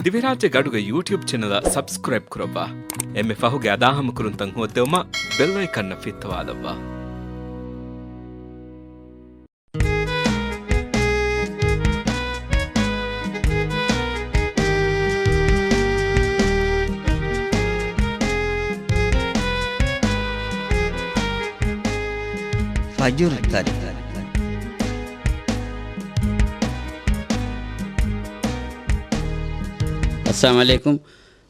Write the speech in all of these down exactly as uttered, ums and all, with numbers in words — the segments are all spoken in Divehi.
ދިވެހިރާއްޖޭގެ އަޑުގެ ޔޫޓިއުބް ޗެނަލަށް ސަބްސްކްރައިބް ކުރައްވާ. އެންމެ ފަހުގެ އަދާހަމަކުރުންތައް ހޯއްދެވުމަށް ބެލް އައިކަންއަށް ފިއްތަވާލައްވާ. ފަޖުރު ތަރި. އައްސަލާމު ޢަލައިކުމް.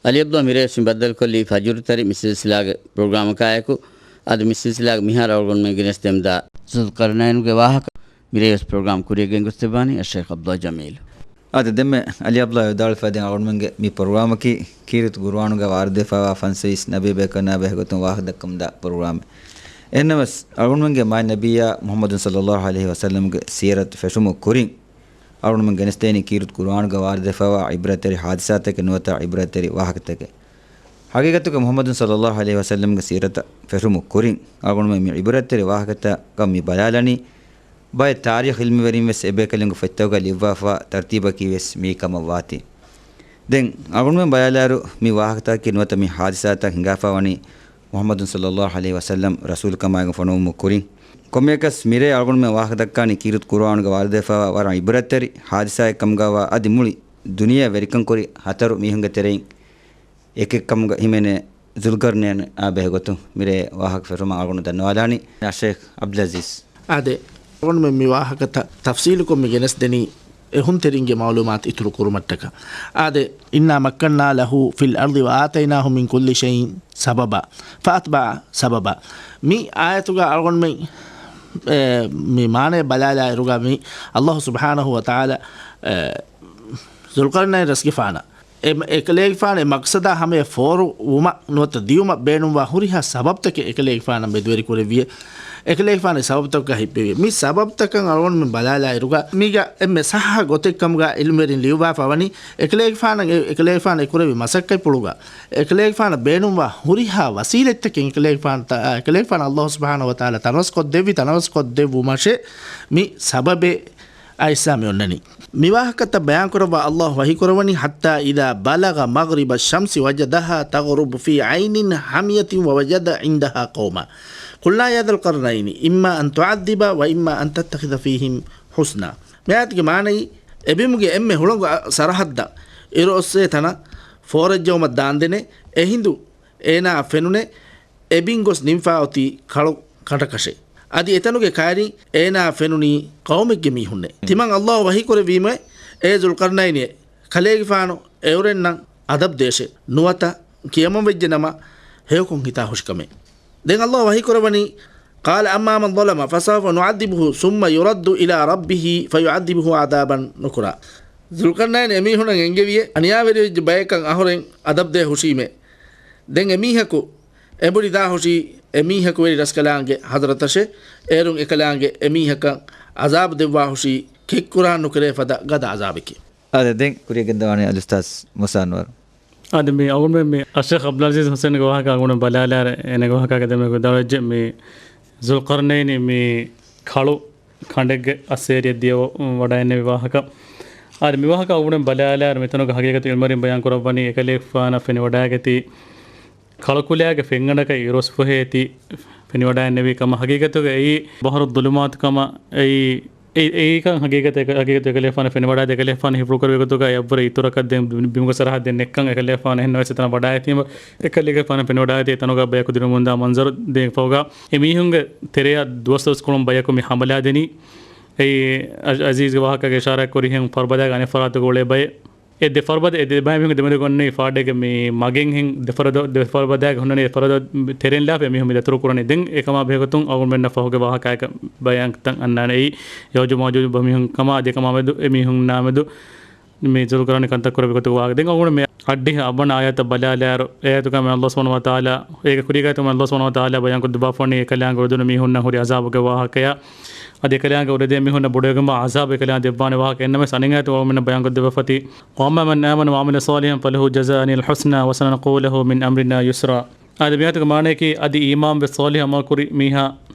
އަލީ ޢަބްދުﷲ މިރޭވެސް މި ބައްދަލުކޮށްލީ ފަޖުރު ތަރި މި ސިލްސިލާގެ ޕްރޮގްރާމަކާއެކު. އަދި މި ސިލްސިލާގެ މިހާރު އަޅުގަނޑުމެން ގެނެސްދެމުންދާ ޒުލްޤަރްނައިނުގެ ވާހަކަ މިރޭވެސް ޕްރޮގްރާމް ކުރިޔަށް ގެންގޮސްދެއްވާނީ އައްޝައިޚް ޢަބްދުﷲ ޖަމީލް. އާދެ، ދެންމެ އަލީ ޢަބްދުﷲ ވިދާޅުވެފަ ދެން އަޅުގަނޑުމެންގެ މި ޕްރޮގްރާމަކީ ކީރިތި ޤުރުއާނުގަ ވާރިދުވެފައިވާ ފަންސަވީސް ނަބީ ބޭކަލުންނާ ބެހޭގޮތުން ވާހަކަ ދައްކަމުންދާ ޕްރޮގްރާމެއް. އެހެންނަމަވެސް، އަޅުގަނޑުމެންގެ މާތް ނަބިއްޔާ މުޙައްމަދު ޞައްލައްލާހު ޢަލައިހި ވަސައްލަމްގެ ސީރަތު ފެށުމުގެ ކުރިން، އަޅުގަނޑުމެން ގެނެސްދޭނީ ކީރިތި ޤުރުއާނުގަ ވާރިދުވެފައިވާ ޢިބްރަތްތެރި ޙާދިސާތަކެއް ނުވަތަ ޢިބްރަތްތެރި ވާހަކަތަކެއް. ޙަޤީޤަތުގަ މުޙައްމަދު ޞައްލައްލާހު ޢަލައިހި ވަސައްލަމްގެ ސީރަތަށް ފެށުމުގެ ކުރިން، އަޅުގަނޑުމެން މި ޢިބްރަތްތެރި ވާހަކަތަކަށް މި ބަލާލަނީ، ބައެއް ތާރީޚް ޢިލްމުވެރިން ވެސް އެބޭކަލުންގެ ފޮތްތަކުގަ ލިޔުއްވާފަ ތަރުތީބަކީ ވެސް މިއީ ކަމަށް ވާތީ. ދެން އަޅުގަނޑުމެން ބަލާލާއިރު، މި ވާހަކަތަކަކީ ނުވަތަ މި ޙާދިސާތައް ހިނގާފަ ވަނީ މުޙައްމަދު ޞައްލައްލާހު ޢަލައިހި ވަސައްލަމް ރަސޫލުކަމާއެކު ފޮނުވުމުގެ ކުރިން. ކޮންމެއަކަސް މިރޭ އަޅުގަނޑުމެން ވާހަކަ ދައްކާނީ ކީރިތި ޤުރުއާނުގަ ވާރިދުވެފައިވާ ވަރަށް ޢިބްރަތްތެރި ޙާދިސާއެއް ކަމުގަވާ އަދި މުޅި ދުނިޔެއަށް ވެރިކަން ކުރި ހަތަރު މީހުންގެ ތެރެއިން އެކެއް ކަމުގަ ހިމެނޭ ޒުލްޤަރްނައިނާ ބެހޭގޮތުން މިރޭ ވާހަކަ ފެށުމަށް އަޅުގަނޑު ދަންނަވާލާނީ އައްޝައިޚް ޢަބްދުލް ޢަޒީޒް. އާދެ، އަޅުގަނޑުމެން މި ވާހަކަތައް ތަފްޞީލުކޮށް މި ގެނެސްދެނީ އެހުންތެރިންގެ މަޢުލޫމާތު އިތުރު ކުރުމަށްޓަކާ. އާދެ، إنا مكنا له في الأرض وآتيناه من كل شيء سببا فأتبع سببا. މި އާޔަތުގަ އަޅުގަނޑުމެން، އެ، މި މާނަޔަށް ބަލާލާއިރުގަ މި ﷲ ސުބްޙާނަހޫ ވަތަޢާލާ، އެ، ޒުލްޤަރްނައިން ރަސްގެފާނަށް އެ، އެކަލޭގެފާނު އެ މަޤްޞަދާ ހަމަޔަށް ފޯރުވުމަށް ނުވަތަ ދިޔުމަށް ބޭނުންވާ ހުރިހާ ސަބަބްތަކެއް އެކަލޭގެފާނަށް މެދުވެރިކުރެއްވިއެވެ. އެކަލޭގެފާނު އެ ސަބަބްތަކަކާ ހިއްޕެވިއެވެ. މި ސަބަބްތަކަށް އަޅުގަނޑުމެން ބަލާލާއިރުގަ، މީގަ އެންމެ ޞައްޙަ ގޮތެއްކަމުގަ ޢިލްމުވެރިން ލިޔުއްވާފަ ވަނީ، އެކަލޭގެފާނަށް އެ، އެކަލޭގެފާނު އެ ކުރެއްވި މަސައްކަތްޕުޅުގަ، އެކަލޭގެފާނަށް ބޭނުންވާ ހުރިހާ ވަސީލަތްތަކެއް އެކަލޭގެފާނަށް، އެކަލޭގެފާނަށް ﷲ ސުބްޙާނަހޫ ވަތަޢާލާ ތަނަވަސްކޮށްދެއްވި، ތަނަވަސްކޮށްދެއްވުމަށޭ މި ސަބަބެއް އައިސް މި އޮންނަނީ. މި ވާހަކަތައް ބަޔާންކުރައްވާ ﷲ ވަޙީކުރައްވަނީ، حتى إذا بلغ مغرب الشمس وجدها تغرب في عين حمية ووجد عندها قوما قلنا يا ذا القرنين إما أن تعذب وإما أن تتخذ فيهم حسنا. މި އާޔަތުގެ މާނައީ، އެބިމުގެ އެންމެ ހުޅަނގު އަ، ސަރަޙައްދަށް އިރުއޮއްސޭ ތަނަށް ފޯރައްޖައުމަށް ދާންދެނެ އެހިނދު އޭނާއަށް ފެނުނެ އެބިން ގޮސް ނިންފާ އޮތީ ކަޅު ކަނޑަކަށެ. އަދި އެތަނުގެ ކައިރިން އޭނާއަށް ފެނުނީ ޤައުމެއްގެ މީހުންނެ. ތިމަން ﷲ ވަޙީކުރެއްވީމެ، އޭ ޒުލްޤަރްނައިނޭ، ކަލޭގެފާނު އެއުރެންނަށް އަދަބް ދޭށޭ. ނުވަތަ ކިޔަމަންވެއްޖެ ނަމަ ހެޔޮކޮށް ހިތާ ހުށިކަމޭ. ދެން ﷲ ވަޙީކުރައްވަނީ، قال أما من ظلم فسوف نعذبه ثم يرد إلى ربه فيعذبه عذابا نكرا. ޒުލްޤަރްނައިން އެމީހުންނަށް އެންގެވިއޭ، އަނިޔާވެރިވެއްޖެ ބަޔަކަށް އަހުރެން އަދަބްދޭ ހުށީމޭ. ދެން އެމީހަކު އެނބުރި ދާ ހުށީ އެމީހަކުވެރި ރަސްކަލާނގެ ޙަޟްރަތަށޭ، އޭރުން އެކަލާނގެ އެމީހަކަށް ޢަޒާބު ދެއްވާ ހުށީ ކެތްކުރާން ނުކެރޭ ފަދަ ގަދަ ޢަޒާބެކޭ. އާދެ، ދެން ކުރިޔަށް ގެންދަވާނީ އަލްއުސްތާޛް މޫސާ އަންވަރު. އާދެ، މި އަޅުގަނޑުމެން މި އައްޝައިޚް ޢަބްދުލް ޢަޒީޒް ޙުސައިންގެ ވާހަކަ އަޅުގަނޑު ބަލާލާއިރު، އޭނަގެ ވާހަކައިގަ ދެންމެ ވިދާޅުވެއްޖެ މި ޒުލްޤަރްނައިން މި ކަޅު ކަނޑެއްގެ އައްސޭރިއަށް ދިޔަ ވަޑައިންނެވި ވާހަކަ. އާދެ، މި ވާހަކަ އަޅުގަނޑުމެން ބަލާލާއިރު، މިތަނުގަ ހަގީގަތު ޢިލްމުވެރިން ބަޔާން ކުރައްވަނީ އެކަލޭގެފާނަށް ފެނިވަޑައިގަތީ ކަޅުކުލައިގެ ފެންގަނޑަކަށް އިރުއޮއްސިފަހޭތީ ފެނިވަޑައިންނެވި ކަމަށް. ހަގީގަތުގަ އެއީ ބަޙްރުއް ޟުލުމާތު ކަމަށް އެއީ، އެ، އެއީކަން ހަގީގަތަށް، ހަގީގަތު އެކަލޭގެފާނަށް ފެނިވަޑައިދޭ، އެކަލޭގެފާނު ހިފުޅުކުރެއްވި ގޮތުގަ އެއަށްވުރެ އިތުރަކަށް ދެން ބި، ބިމުގެ ސަރަހައްދެއް ނެއްކަން އެކަލޭގެފާނު އެހެންނަވެސް އެތަނަށް ވަޑައިގަތީމަ، އެކަލޭގެފާނަށް ފެނިވަޑައިދޭ އެތަނުގަ ބަޔަކު ދިރުމުންދާ މަންޒަރު ދޭ ފަހުގަ އެމީހުންގެ ތެރެއަށް ދުވަސް ދުވަސްކޮޅުން ބަޔަކު މި ހަމަލާދެނީ. އެއީ އަ، ޢަޒީޒްގެ ވާހަކަގެ އިޝާރާތް ކުރިހެން ފަރުބަދައިގެ އަނެއް ފަރާތުގަ އުޅޭ ބައެއް. އެ ދެ ފަރުބަދަ، އެ ދެ ބައިމީހުން ދެމެދުގަ އޮންނަނީ ފާޑެއްގެ މި މަގެއްހެން ދެ ފަރުބަދަ، ދެ ފަރުބަދައިގެ ހުންނަނީ ދެ ފަރުބަދަ ތެރެއިން ލާފަ އެމީހުން މި ދަތުރު ކުރަނީ. ދެން އެކަމާ ބެހޭގޮތުން އަޅުގަނޑުމެންނަށް ފަހުގެ ވާހަކައިގަ ބަޔާންތައް އަންނާނެ. އެއީ ޔައުޖޫޖު މައުޖޫޖު ބަމީހުން ކަމާ އަދި އެކަމާ މެދު އެމީހުންނާ މެދު މި ޒުލްޤަރްނައިން ކަންތައް ކުރެއްވި ގޮތުގެ ވާހަކަ. ދެން އަޅުގަނޑު މި އަށްޑިހަ އަށް ވަނަ އާޔަތަށް ބަލާލާއިރު، އެ އާޔަތުގަ މި ﷲ ސުބްޙާނަހޫ ވަތަޢާލާ، އޭގެ ކުރީގައި ތިމަން ﷲ ސުބްޙާނަހޫ ވަތަޢާލާ ބަޔާންކޮށްދެއްވާފަވަނީ އެކަލާނގެ އުރެދުނު މީހުންނަށް ހުރި ޢަޒާބުގެ ވާހަކަޔާ، އަދި އެކަލާނގެ އުރެދޭ މީހުންނަށް ބޮޑުވެގެންވާ ޢަޒާބު އެކަލާނގެ ދެއްވާނެ ވާހަކަ. އެންނަމަވެސް އަނެއް އާޔަތު އަޅުގަނޑުމެންނަށް ބަޔާންކޮށްދެއްވާފަ އޮތީ، وأما من آمن وعمل صالحا فله جزاء الحسنى وسنقول له من أمرنا يسرا. އާދެ، މި އާޔަތުގެ މާނަޔަކީ، އަދި އީމާންވެ ޞާލިޙު ޢަމަލުކުރި މީހާ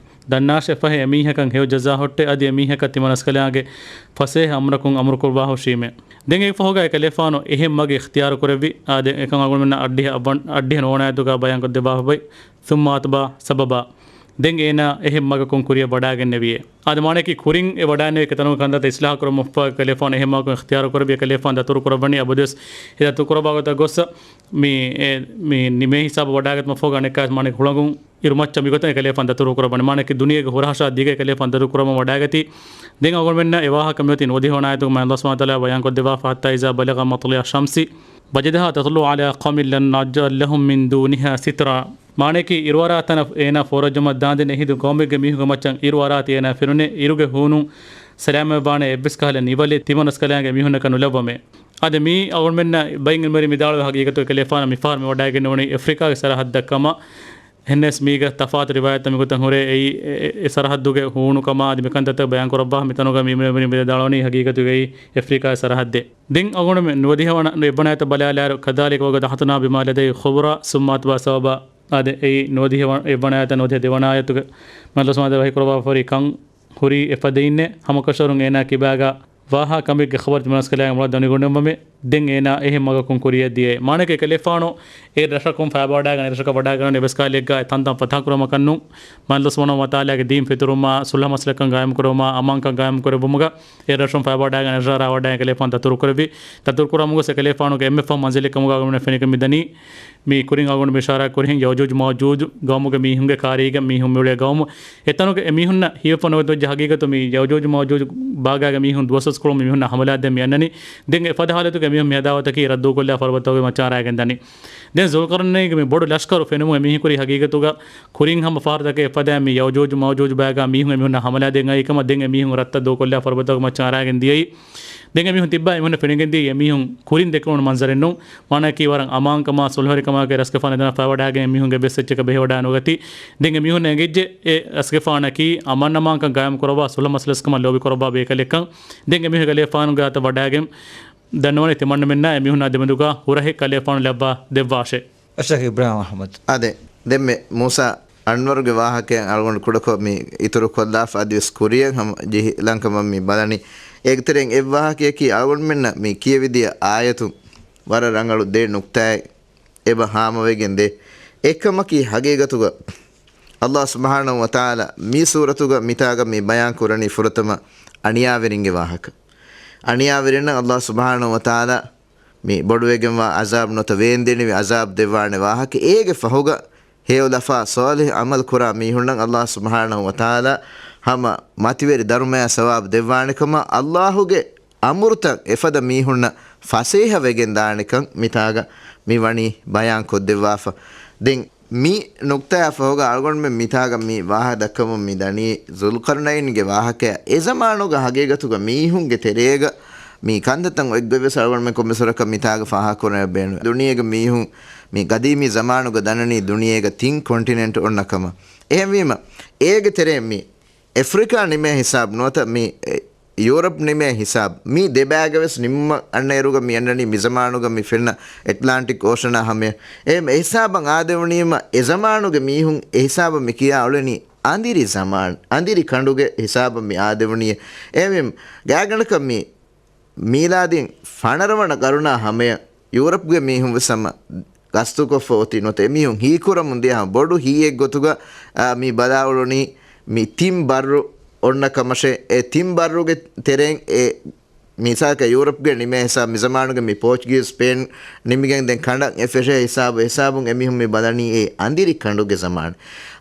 ދަންނާށޭ ފަހެ އެމީހަކަށް ހެޔޮ ޖަޒާ ހުއްޓޭ، އަދި އެމީހަކަށް ތިމަނަސްކަލާނގެ ފަސޭހަ އަމުރަކުން އަމުރުކުރުވާހުށީމޭ. ދެން އެއަށްފަހުގަ އެކަލޭފާނު އެހެން މަގެއް އިޚްތިޔާރު ކުރެއްވި. އާދެ، އެކަން އަޅުގަނޑުމެންނަށް އައްޑިހަ އައްޑިހަ ނޯނާއެތުގަ ބަޔާންކޮށްދެއްވާފައި. ސުއްމަ އަތްބައަ ސަބަބާ. ދެން އޭނާ އެހެން މަގަކުން ކުރިއަށް ވަޑާގެންނެވިއޭ. އާދެ، މާނައަކީ ކުރިން އެ ވަޑާނެވި އެކަތަނުގެ ކަންތައްތައް އިސްލާހު ކުރަމުންފަހު ކަލޭފާނު އެހެން މަގަކުން އިޚްތިޔާރު ކުރެއްވި. އެކަލޭފާނު ދަތުރު ކުރައްވަނީ އަބަދުވެސް އެ ދަތުރު ކުރައްވާ ގޮތަށް ގޮއްސަ މި، އެ، މި ނިމޭ ހިސާބަށް ވަޑާގަތުމަށްފަހުގަ އަނެއްކާވެސް މާނައަކީ ހުޅަނގުން އިރުމައްޗަށް މިގޮތަށް އެކަލޭފާނު ދަތުރު ކުރައްވަނީ. މާނައަކީ ދުނިޔޭގެ ހުރަހަށާ ދިގަ އެކަލޭފާނު ދަތުރު ކުރައްވަން ވަޑާގަތީ. ދެން އަޅުގަނޑުމެންނަށް އެ ވާހަކަ މިއޮތީ ނުވަދިހަ ވަނަ އާޔަތުގަ މާތް ﷲ ސުބްޙާނަހޫ ވަތަޢާލާ ބަޔާންކޮށްދެއްވާފަ، حَتَّى إِذَا بَلَغَ مَطْلِعَ الشَّمْسِ بَزِغَتْ لَهُم مِّن دُونِهَا سِتْرًا. މާނައަކީ އިރުއަރާ ތަނަށް އޭނާ ފޯރައްޖަމަށް ދާންދެން އެހިނދު ޤައުމެއްގެ މީހުންގެ މައްޗަށް އިރު އަރާތީ އޭނާ ފެނުނޭ، އިރުގެ ހޫނުން ސަލާމަތްވާނެ އެއްވެސް ކަހަލަ ނިވަލެއް ތިމަނަސްކަލާނގެ މީހުންނަކަށް ނުލައްވަމޭ. އާދެ، މީ އަޅުގަނޑުމެންނަށް ބައިން އިލްމުވެރިން ވިދާޅުވި ހަގީގަތުގަ އެކަލޭފާނު މިފަހަރު މި ވަޑާގެންނެވުނީ އެފްރިކާގެ ސަރަހައްދަށް ކަމަށް. އެހެންނަމަވެސް މީގަ ތަފާތު ރިވާޔަތްތައް މިގޮތަށް ހުރޭ. އެއީ އެ، އެ، އެ ސަރަހައްދުގެ ހޫނުކަމާ އަދި މިކަންތައްތައް ބަޔާން ކުރައްވާ މިތަނުގަ މި އިލްމުވެރިން ވިދާޅުވަނީ ހަގީގަތުގައި އެފްރިކާގެ ސަރަހައްދެއް. ދެން އަޅުގަނޑުމެން ނުވަދިހަ ވަނަ އެއްވަނަ އާޔަތަށް ބަލާލާއިރު، كَذَٰلِكَ وَقَدْ أَحَطْنَا بِمَا لَدَيْهِ خُبْرًا ثُمَّ أَتْبَعَ سَبَبًا. އާދެ، އެއީ ނުވަދިހަ ވަ-، އެއްވަނަ އާޔަތަށް ނުވަދިހަ ދެވަނަ އާޔަތުގެ މާތް ﷲ ސުބްޙާނަހޫ ވަތަޢާލާ ވަޙީކުރައްވާފަ ހުރި ކަން ހުރީ އެފަދައިންނޭ. ހަމަކަށަވަރުން އޭނާ ކިބާގަ ވާހާ ކަމެއްގެ ޚަބަރު ތިމަނަސްކަލާނގެ މޮޅަށް ދަނިކޮށްލަންވަމޭ. ދެން އޭނާ އެހެން މަގަކުން ކުރިއަށް ދިޔައޭ. މާނައަކީ އެކަލޭފާނު އެ ރަށަކުން ފައިބަވަޑާގަނެ ރަށަކަށް ވަޑާގަނެވުނީ އެއްވެސް ކަހަލައެއްގަ އެ ތަންތަން ފަތަހަ ކުރުމަކަށް ނޫން. މާތް ﷲ ސުބްޙާނަހޫ ވަތަޢާލާގެ ދީން ފެތުރުމާ، ޞުލްޙަ މަސަލަކަށް ގާއިމް ކުރެވުމާ، އަމާންކަން ގާއިމް ކުރެއްވުމުގަ އެ ރަށުން ފައިބަވަޑާގަނެ ރަށަށް ވަޑާގެން އެކަލޭފާނު ދަތުރު ކުރެއްވި. ދަތުރު ކުރުމުގަ އެކަލޭފާނުގެ އެންމެ ފަހު މަންޒިލެއް ކަމުގަ އަޅުގަނޑުމެންނަށް ފެނިގެން މިދަނީ. މި ކުރިން އަޅުގަނޑު މި އިޝާރާތް ކުރިހެން ޔައުޖޫޖު މައުޖޫޖު ގައުމުގެ މީހުންގެ ކާރީގަ މީހުން މިއުޅޭ ގައުމު. އެތަނުގެ އެ މީހުންނަށް ހީވެފަ ނުވަތަ ވެއްޖެ ހަގީގަތު މި ޔައުޖޫޖު މައުޖޫޖު ބާގާގެ މީހުން ދުވަސްވަސް ކުޅުން މި މީހުންނަށް ހަމަލާ ދޭން މި އަންނަނީ. ދެން އެފަދަ ހާލަތުގެ މީހުން މި ހަދާވަތަކީ ރައްދު ކޮށްލާ ފަރުބަތަކުގެ މައްޗަށް އަރާގެން ދަނީ. ދެން ޒުލްޤަރްނައިންގެ މި ބޮޑު ލަޝްކަރު ފެނުމުން އެ މީހުން ކުރީ ހަގީގަތުގަ ކުރިން ހަމަ ފަހަރުތަކެއް އެފަދައިން މި ޔައުޖޫޖު މައުޖޫޖު ބާގާ މީހުން އެ މީހުންނަށް ހަމަލާ ދޭން އައީ ކަމަށް ދެން އެ މީހުން ރަށްތައް ދޫކޮށްލާ ފަރުބަތަކުގެ މައްޗަށް އަރާގެން ދިޔައީ. ދެން އެމީހުން ތިއްބާ އެމީހުންނަށް ފެނިގެންދިޔައީ އެމީހުން ކުރިން ދެކެވުނު މަންޒަރެއް ނޫން. މާނައަކީ ވަރަށް އަމާންކަމާ ސުލްހަވެރިކަމާގެ ރަސްގެފާނު އެތަނަށް ފައިވަޑާގެން އެމީހުންގެ އެއްވެސް އެއްޗަކަށް ބެހިވަޑާ ނުގަތީ. ދެން އެމީހުންނަށް އެނގިއްޖެ އެ ރަސްގެފާނަކީ އަމާންއަމާންކަން ގާއިމް ކުރައްވާ ސުލްހަ މަސަލަސްކަމަށް ލޯބި ކުރައްވާ ބޭކަލެއްކަން. ދެން އެމީހުން ކަލޭފާނުގެ އަތަށް ވަޑާގެން ދަންނަވަނީ ތިމަންނަމެންނާ އެމީހުންނާ ދެމެދުގަ ހުރަހެއް ކަލޭފާނު ލައްވާ ދެއްވާށޭ. އަށް ޝޭޚް އިބްރާހިމް އަޙްމަދު. އާދެ، ދެންމެ މޫސާ އަންވަރުގެ ވާހަކައިން އަޅުގަނޑު ކުޑަކޮށް މި އިތުރު ކޮށްލާފަ އަދިވެސް ކުރިޔަށް ހަމަ ޖެހިލަންކަމަށް މި ބަލަނީ. އޭގެ ތެރެއިން އެއްވާހަކަޔަކީ އަޅުގަނޑުމެންނަށް މި ކިޔެވިދިޔަ އާޔަތުން ވަރަށް ރަނގަޅު ދެ ނުކްތާއެއް އެބަ ހާމަވެގެން ދޭ. އެއްކަމަކީ ހަގީގަތުގަ ﷲ ސުބްޙާނަހޫ ވަތަޢާލާ މި ސޫރަތުގަ މިތާގަ މި ބަޔާން ކުރަނީ ފުރަތަމަ އަނިޔާވެރިންގެ ވާހަކަ. އަނިޔާވެރިންނަށް ﷲ ސުބްޙާނަހޫ ވަތަޢާލާ މި ބޮޑުވެގެންވާ ޢަޒާބު ނުވަތަ ވޭންދެނިވި ޢަޒާބު ދެއްވާނެ ވާހަކަ. އޭގެ ފަހުގަ ހެޔޮލަފާ ޞާލިޙު ޢަމަލު ކުރާ މީހުންނަށް ﷲ ސުބްޙާނަހޫ ވަތަޢާލާ ހަމަ މަތިވެރި ދަރުމަޔާ ސަވާބު ދެއްވާނެ ކަމަށް ﷲގެ އަމުރުތައް އެފަދަ މީހުންނަށް ފަސޭހަވެގެން ދާނެކަން މިތާގަ މި ވަނީ ބަޔާން ކޮށްދެއްވާފަ. ދެން މި ނުކްތާއާ ފަހުގަ އަޅުގަނޑުމެން މިތާގަ މި ވާހަކަ ދައްކަމުން މި ދަނީ ޒުލްޤަރްނައިންގެ ވާހަކަޔަށް. އެ ޒަމާނުގަ ހަގީގަތުގަ މީހުންގެ ތެރޭގަ މި ކަންތައްތައް އޮތްގޮތްވެސް އަޅުގަނޑުމެން ކޮންމެސް ވަރަކަށް މިތާގަ ފާހަގަކުރަން ބޭނުން. ދުނިޔޭގެ މީހުން މި ގަދީމީ ޒަމާނުގަ ދަންނަނީ ދުނިޔޭގަ ތިން ކޮންޓިނެންޓް އޮންނަ ކަމަށް. އެހެންވީމަ، އޭގެ ތެރެއިން މި އެފްރިކާ ނިމޭ ހިސާބު ނުވަތަ މި، އެ، ޔޫރަޕް ނިމޭ ހިސާބު. މި ދެބާގަވެސް ނިމުމަށް އަންނައިރުގަ މި އަންނަނީ މި ޒަމާނުގަ މި ފެންނަ އެޓްލާންޓިކް އޯޝަނާ ހަމަޔަށް. އެހެން އެހިސާބަށް އާދެވުނީމަ އެ ޒަމާނުގެ މީހުން އެހިސާބަށް މި ކިޔާ އުޅެނީ އަނދިރި ޒަމާން، އަނދިރި ކަނޑުގެ ހިސާބަށް މި އާދެވުނީ. އެހެންވީމަ ގާތްގަނޑަކަށް މި މީލާދީން ފަނަރަ ވަނަ ގަރުނާ ހަމަޔަށް ޔޫރަޕްގެ މީހުން ވެސް ހަމަ ގަސްތުކޮށްފަ އޮތީ ނުވަތަ އެމީހުން ހީކުރަމުން ދިޔަ ހަމަ ބޮޑު ހީއެއް ގޮތުގަ، އާ، މި ބަލާއުޅުނީ މި ތިން ބައްރު އޮންނަ ކަމަށޭ. އެ ތިން ބައްރުގެ ތެރެއިން އެ މިސާލަކަށް ޔޫރަޕްގެ ނިމޭ ހިސާބު މި ޒަމާނުގެ މި ޕޯޗުގީޒް ސްޕޭން ނިމިގެން ދެން ކަނޑަށް އެ ފެށޭ ހިސާބު، ހިސާބުން އެމީހުން މި ބަލަނީ އެ އަނދިރި ކަނޑުގެ ޒަމާން.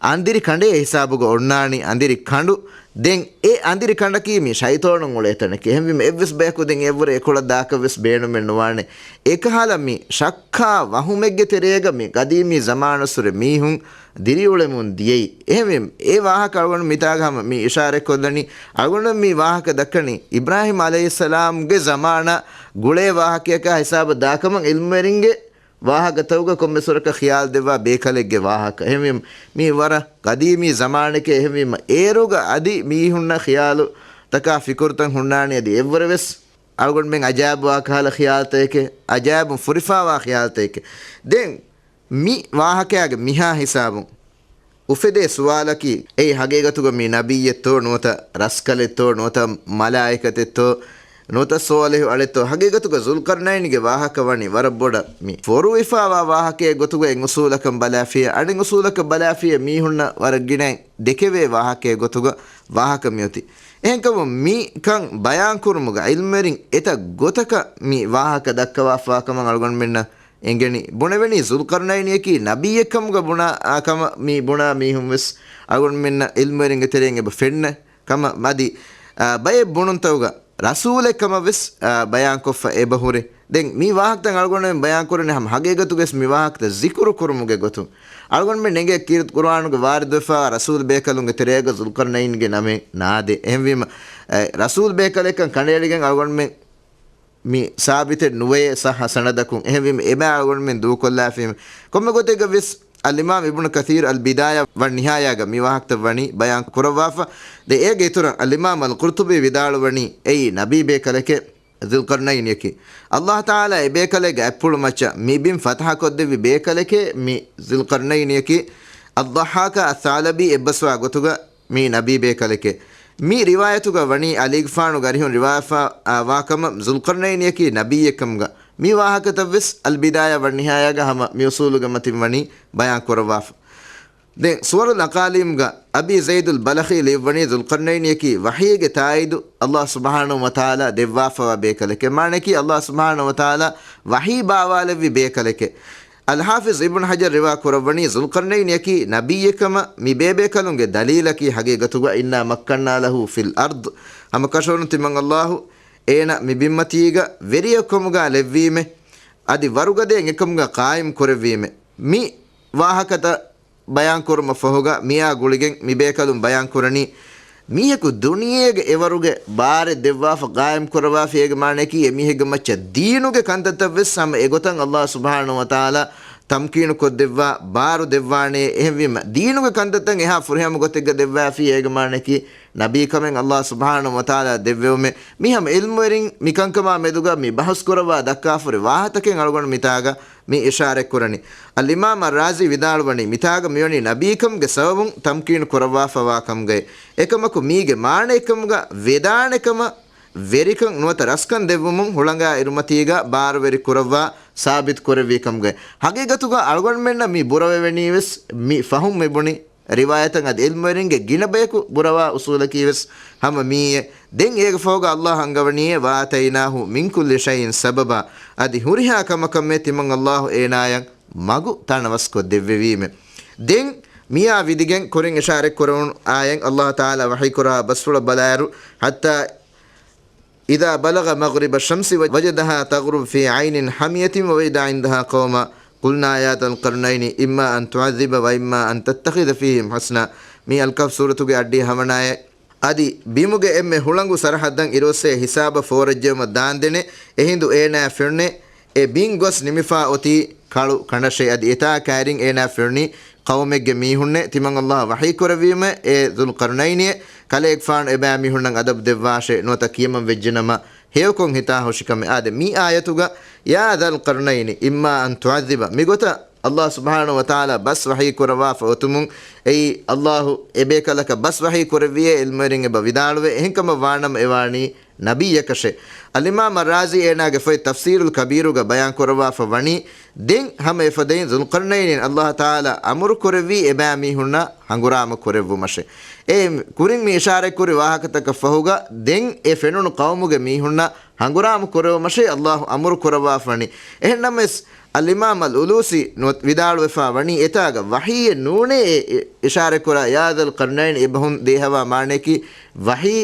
އަނދިރި ކަނޑޭ ހިސާބުގަ އޮންނާނީ އަނދިރި ކަނޑު. ދެން އެ އަނދިރި ކަނޑަކީ މި ޝައިޠޯނުން އުޅޭ ތަނެކޭ. އެހެންވީމަ އެއްވެސް ބަޔަކު ދެން އެއްވަރު އެކޮޅަށް ދާކަށްވެސް ބޭނުމެއް ނުވާނެ. އެކަހަލަ މި ޝައްކާ ވަހުމެއްގެ ތެރޭގަ މި ގަދީމީ ޒަމާނުއްސުރެ މީހުން ދިރިއުޅެމުން ދިޔައީ. އެހެންވީމަ އެ ވާހަކަ އަޅުގަނޑު މިތާގަ ހަމަ މި އިޝާރަތްކޮށްލަނީ، އަޅުގަނޑު މި ވާހަކަ ދައްކަނީ އިބްރާހީމް ޢަލައިހިއްސަލާމްގެ ޒަމާނަށް ގުޅޭ ވާހަކަޔަކާ ހިސާބަށް ދާކަމަށް ޢިލްމުވެރިންގެ ވާހަކަތަކުގަ ކޮންމެސް ވަރަކަށް ޚިޔާލު ދެއްވާ ބޭކަލެއްގެ ވާހަކަ. އެހެންވީމަ މީ ވަރަށް ގަދީމީ ޒަމާނެކޭ. އެހެންވީމަ އޭރުގަ އަދި މީހުންނަށް ޚިޔާލުތަކާ ފިކުރުތައް ހުންނާނީ އަދި އެއްވަރެއް ވެސް އަޅުގަނޑުމެން އަޖައިބުވާ ކަހަލަ ޚިޔާލުތަކެކޭ، އަޖައިބުން ފުރިފާވާ ޚިޔާލުތަކެކޭ. ދެން މި ވާހަކަޔާގެ މިހާ ހިސާބުން އުފެދޭ ސުވާލަކީ، އެއީ ހަގީގަތުގަ މީ ނަބިއްޔެއްތޯ ނުވަތަ ރަސްކަލެއްތޯ ނުވަތަ މަލާއިކަތެއްތޯ ނުވަތަ ޞާލިޙު އަޅެއްތޯ؟ ހަގީގަތުގަ ޒުލްޤަރްނައިންގެ ވާހަކަ ވަނީ ވަރަށް ބޮޑަށް މި ފޮރުވިފާވާ ވާހަކައެއް ގޮތުގަ އެއް އުސޫލަކަށް ބަލާފިޔަ، އަނެއް އުސޫލަކަށް ބަލާފިޔަ މީހުންނަށް ވަރަށް ގިނައިން ދެކެވޭ ވާހަކައެއް ގޮތުގަ ވާހަކަ މިއޮތީ. އެހެންކަމުން މިކަން ބަޔާންކުރުމުގަ ޢިލްމުވެރިން އެތައް ގޮތަކަށް މި ވާހަކަ ދައްކަވާފާ ކަމަށް އަޅުގަނޑުމެންނަށް އެނގެނީ. ބުނެވެނީ ޒުލްޤަރްނައިނިއަކީ ނަބިއްޔެއްކަމުގަ ބުނާ ކަމަށް މި ބުނާ މީހުން ވެސް އަޅުގަނޑުމެންނަށް ޢިލްމުވެރިންގެ ތެރެއިން އެބަ ފެންނަ ކަމަށް އަދި، އާ، ބައެއް ބުނުންތަކުގަ ރަސޫލެއް ކަމަށް ވެސް، އާ، ބަޔާންކޮށްފަ އެބަ ހުރި. ދެން މި ވާހަކަތައް އަޅުގަނޑުމެން ބަޔާންކުރަނީ ހަމަ ހަގީގަތުގަވެސް މި ވާހަކަތައް ޒިކުރު ކުރުމުގެ ގޮތުން. އަޅުގަނޑުމެން އެނގޭ ކީރިތި ޤުރުއާނުގެ ވާރިދުވެފާ ރަސޫލް ބޭކަލުންގެ ތެރޭގަ ޒުލްޤަރްނައިންގެ ނަމެއް ނާދޭ. އެހެންވީމަ، އެ، ރަސޫލް ބޭކަލެއްކަން ކަނޑައެޅިގެން އަޅުގަނޑުމެން މި ސާބިތެއް ނުވޭ ޞައްޙަ ސަނަދަކުން. އެހެންވީމަ، އެބައި އަޅުގަނޑުމެން ދޫކޮށްލާފީމެ. ކޮންމެ ގޮތެއްގަ ވެސް އަލްއިމާމް އިބްނު ކަޘީރް އަލްބިދާޔާ ވައްނިހާޔާގަ މި ވާހަކަތައް ވަނީ ބަޔާން ކުރައްވާފަ. ދެ އޭގެ އިތުރަށް އަލްއިމާމް އަލްޤުރްޠުބީ ވިދާޅުވަނީ އެއީ ނަބީ ބޭކަލެކޭ ޒުލްޤަރްނައިނިއަކީ. އައްލާހު ތަޢާލާ އެ ބޭކަލެއްގެ އަތްޕުޅު މައްޗަށް މި ބިން ފަތަޙަ ކޮށްދެއްވި ބޭކަލެކޭ މި ޒުލްޤަރްނައިނިއަކީ. އައްޟައްޙާކާ އައްޘާލަބީ އެއްބަސްވާ ގޮތުގަ މީ ނަބީ ބޭކަލެކޭ. މި ރިވާޔަތުގަ ވަނީ ޢަލީގެފާނުގެ އަރިހުން ރިވާޔަތްވާ، އާ، ވާކަމަށް ޒުލްޤަރްނައިނިއަކީ ނަބިއްޔެއްކަމުގަ. މި ވާހަކަތައް ވެސް އަލްބިދާޔާ ވައްނިހާޔާގަ ހަމަ މި އުސޫލުގެ މަތިން ވަނީ ބަޔާން ކުރައްވާފަ. ދެން ސުވަރުލް އަޤާލީމްގަ އަބީ ޒައިދުލް ބަލަޚީ ލިޔުއްވަނީ ޒުލްޤަރްނައިނިއަކީ ވަޙީގެ ތާއީދު އައްލާހު ސުބްޙާނަހު ވަތަޢާލާ ދެއްވާފަވާ ބޭކަލެކޭ. މާނައަކީ އައްލާހު ސުބްޙާނަހު ވަތަޢާލާ ވަޙީ ބާވާލެއްވި ބޭކަލެކޭ. އަލްޙާފިޒް އިބްނު ޙަޖަރު ރިވާ ކުރައްވަނީ ޒުލްޤަރްނައިނިއަކީ ނަބިއްޔެއްކަމަށް. މި ބޭބޭކަލުންގެ ދަލީލަކީ ހަގީގަތުގަ إنا مكنا له في الأرض، ހަމަކަށަވަރުން ތިމަން އައްލާހު އޭނަ މި ބިންމަތީގަ ވެރިޔަކުކަމުގަ ލެއްވީމެ. އަދި ވަރުގަދައިން އެކަމުގަ ޤާއިމް ކުރެއްވީމެ. މި ވާހަކަތައް ބަޔާންކުރުމަށް ފަހުގަ މިއާ ގުޅިގެން މި ބޭކަލުން ބަޔާންކުރަނީ، މީހަކު ދުނިޔޭގެ އެވަރުގެ ބާރެއް ދެއްވާފަ ޤާއިމް ކުރައްވާފި. އޭގެ މާނައަކީ އެމީހެއްގެ މައްޗަށް ދީނުގެ ކަންތައްތައް ވެސް ހަމަ އެގޮތަށް އައްލާހު ސުބްޙާނަހު ވަތަޢާލާ ތަމްކީނު ކޮށްދެއްވާ ބާރު ދެއްވާނެ. އެހެންވީމަ، ދީނުގެ ކަންތައްތައް އެހާ ފުރިހަމަ ގޮތެއްގަ ދެއްވާފި. އޭގެ މާނައަކީ ނަބީކަމެއް އައްލާހު ސުބްޙާނަހު ވަތަޢާލާ ދެއްވެވުމެއް. މި ހަމަ ޢިލްމުވެރިން މިކަންކަމާ މެދުގަ މި ބަހުސް ކުރައްވާ ދައްކާފަ ހުރި ވާހަތަކެއް އަޅުގަނޑު މިތާގަ މި އިޝާރަތްކުރަނީ. އަލްއިމާމް އައްރާޒީ ވިދާޅުވަނީ، މިތާގަ މިވަނީ ނަބީކަމުގެ ސަބަބުން ތަމްކީނު ކުރައްވާފަވާ ކަމުގައި. އެކަމަކު މީގެ މާނައެއްކަމުގަ ވެދާނެ ކަމަށް ވެރިކަން ނުވަތަ ރަސްކަން ދެއްވުމުން ހުޅަނގާ އިރުމަތީގަ ބާރުވެރި ކުރައްވާ ސާބިތު ކުރެއްވީ ކަމުގައި. ހަގީގަތުގަ އަޅުގަނޑުމެންނަށް މި ބުރަވެވެނީ ވެސް މި ފަހުން މި ބުނި ރިވާޔަތަށް އަދި ޢިލްމުވެރިންގެ ގިނަ ބަޔަކު ބުރަވާ އުސޫލަކީ ވެސް ހަމަ މީއޭ. ދެން އޭގެ ފަހުގަ އައްލާހު އަންގަވަނީއޭ، وآتيناه من كل شيء سببا، އަދި ހުރިހާ ކަމަކަށްމެ ތިމަން އައްލާހު އޭނާޔަށް މަގު ތަނަވަސްކޮށް ދެއްވެވީމެ. ދެން މިއާ ވިދިގެން ކުރިން އިޝާރަތް ކުރެވުނު އާޔަތް އައްލާހު ތަޢާލާ ވަޙީ ކުރާ ބަސްފުޅަށް ބަލާއިރު، حتى إذا بلغ مغرب الشمس وجدها تغرب في عين حمية ووجد عندها قوما قلنا يا ذا القرنين إما أن تعذب وإما أن تتخذ فيهم حسنا. މި އަލްކަހްފް ސޫރަތުގެ އައްޑިހަ ހަވަނަ އާޔަތް. އަދި ބިމުގެ އެންމެ ހުޅަނގު ސަރަޙައްދަށް އިރުއޮއްސޭ ހިސާބަށް ފޯރައްޖެއުމަށް ދާންދެނެ. އެހިނދު އޭނާ ފެނުނޭ އެ ބިން ގޮސް ނިމިފާ އޮތީ ކަޅު ކަނޑަށޭ. އަދި އެތާ ކައިރިން އޭނާ ފެނުނީ ޤައުމެއްގެ މީހުންނޭ. ތިމަން އައްލާހު ވަޙީ ކުރެއްވީމެ އޭ ޛުލްޤަރްނައިނިއޭ، ކަލޭގެފާނު އެބައިމީހުންނަށް އަދަބު ދެއްވާށޭ. ނުވަތަ ކިޔަމަން ވެއްޖެނަމަ ހެޔޮކޮށް ހިތާ ހުށިކަމެއް. އާދެ، މި އާޔަތުގަ يا ذا القرنين إما أن تعذب، މިގޮތަށް އައްލާހު ސުބްޙާނަހު ވަތަޢާލާ ބަސް ވަޙީ ކުރައްވާފަ އޮތުމުން، އެއީ އައްލާހު އެބޭކަލަކަށް ބަސް ވަޙީ ކުރެއްވިއޭ ޢިލްމުވެރިން އެބަ ވިދާޅުވޭ. އެހެންކަމަށް ވާނަމަ އެވާނީ ނަބިއްޔަކަށޭ. އަލްއިމާމް އައްރާޒީ އޭނާގެ ފޮތް ތަފްސީރުލް ކަބީރުގަ ބަޔާން ކުރައްވާފަ ވަނީ، ދެން ހަމަ އެފަދައިން ޛުލްޤަރްނައިނިން އައްލާހު ތަޢާލާ އަމުރު ކުރެއްވީ އެބައިމީހުންނަށް ހަނގުރާމަ ކުރެއްވުމަށޭ. އެ ކުރިން މި އިޝާރަތްކުރި ވާހަކަތަކަށް ފަހުގަ ދެން އެ ފެނުނު ޤައުމުގެ މީހުންނަށް ހަނގުރާމަ ކުރެއްވުމަށޭ އައްލާހު އަމުރު ކުރައްވާފަ ވަނީ. އެހެންނަމަވެސް، އަލްއިމާމް އަލްއުލޫސީ ނު-، ވިދާޅުވެފަ ވަނީ، އެތާގަ ވަޙީއެއް ނޫނޭ އެ އި-، އިޝާރަތްކުރާ ޔާ ޛަލް ޤަރްނައިން އެބަހުން ދޭހަވާ މާނަޔަކީ ވަޙީ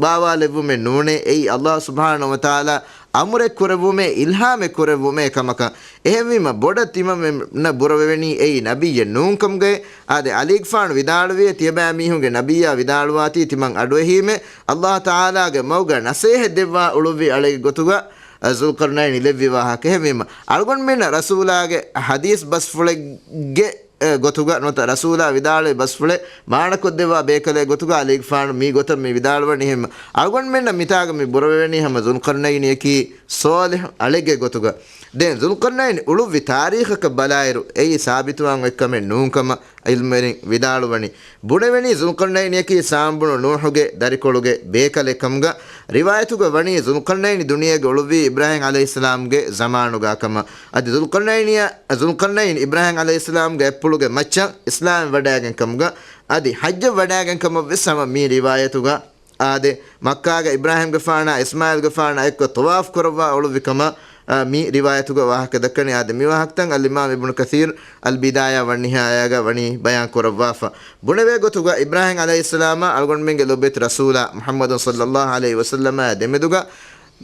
ބާވާލެއްވުމެއް ނޫނޭ، އެއީ އައްލާހު ސުބްޙާނަހު ވަތަޢާލާ އަމުރެއް ކުރެއްވުމޭ، އިލްހާމެއް ކުރެއްވުމޭ ކަމަކަށް. އެހެންވީމަ، ބޮޑަށް ތިމަންމެންނަށް ބުރަވެވެނީ އެއީ ނަބިއްޔެއް ނޫންކަމުގައި. އާދެ، ޢަލީގެފާނު ވިދާޅުވިއޭ، ތިޔަބައިމީހުންގެ ނަބިއްޔާ ވިދާޅުވާތީ ތިމަން އަޑުއެހީމޭ، އައްލާހު ތަޢާލާގެ މަގުގަ ނަސޭހަތް ދެއްވާ އުޅުއްވި އަޅެއްގެ ގޮތުގަ، އަ، ޛުލްޤަރްނައިން ލެއްވި ވާހަކަ. އެހެންވީމަ، އަޅުގަނޑުމެންނަށް ރަސޫލާގެ ޙަދީޘް ބަސްފުޅެއްގެ އެ، ގޮތުގަ ނުވަތަ ރަސޫލާ ވިދާޅުވި ބަސްފުޅެއް މާނަކޮށްދެއްވާ ބޭކަލެއް ގޮތުގަ އަލީގެފާނު މި ގޮތަށް މި ވިދާޅުވަނީ. އެހެން އަޅުގަނޑުމެންނަށް މިތާގަ މި ބުރަވެވެނީ ހަމަ ޛުލްޤަރްނައިނިއަކީ ޞާލިޙު އަޅެއްގެ ގޮތުގަ. ދެން ޒުލްޤަރްނައިން އުޅުއްވި ތާރީޚަކަށް ބަލާއިރު، އެއީ ސާބިތުވާން އޮތްކަމެއް ނޫންކަމަށް ޢިލްމުވެރިން ވިދާޅުވަނީ. ބުނެވެނީ ޒުލްޤަރްނައިންއަކީ ސާމް ބުނު ނޫޙުގެ ދަރިކޮޅުގެ ބޭކަލެއް ކަމުގަ. ރިވާޔަތުގަ ވަނީ ޒުލްޤަރްނައިން ދުނިޔޭގަ އުޅުއްވީ އިބްރާހީމް ޢަލައިހިއްސަލާމްގެ ޒަމާނުގަ ކަމަށް. އަދި ޒުލްޤަރްނައިން، ޒުލްޤަރްނައިން އިބްރާހީމް ޢަލައިހިއްސަލާމްގެ އަތްޕުޅުގެ މައްޗަށް އިސްލާމް ވަޑައިގެން ކަމުގަ، އަދި ޙައްޖަށް ވަޑައިގެން ކަމަށް ވެސް ހަމަ މި ރިވާޔަތުގަ އާދެ، މައްކާގަ އިބްރާހީމްގެފާނާ އިސްމާޢީލްގެފާނާ އެއްކޮށް ޠަވާފް ކުރައްވާ އުޅުއްވި ކަމަށް، އާ، މި ރިވާޔަތުގަ ވާހަކަ ދައްކަނީ. އާދެ، މި ވާހަކަތައް އަލްއިމާމް އިބްނު ކަޘީރު އަލްބިދާޔާ ވައްނިހާޔާގަ ވަނީ ބަޔާން ކުރައްވާފަ. ބުނެވޭ ގޮތުގަ އިބްރާހީމް ޢަލައިހިއްސަލާމާ އަޅުގަނޑުމެންގެ ލޯބިވެތި ރަސޫލާ މުޙައްމަދު ޞައްލައްލާހު ޢަލައިހި ވަސައްލަމާ ދެމެދުގަ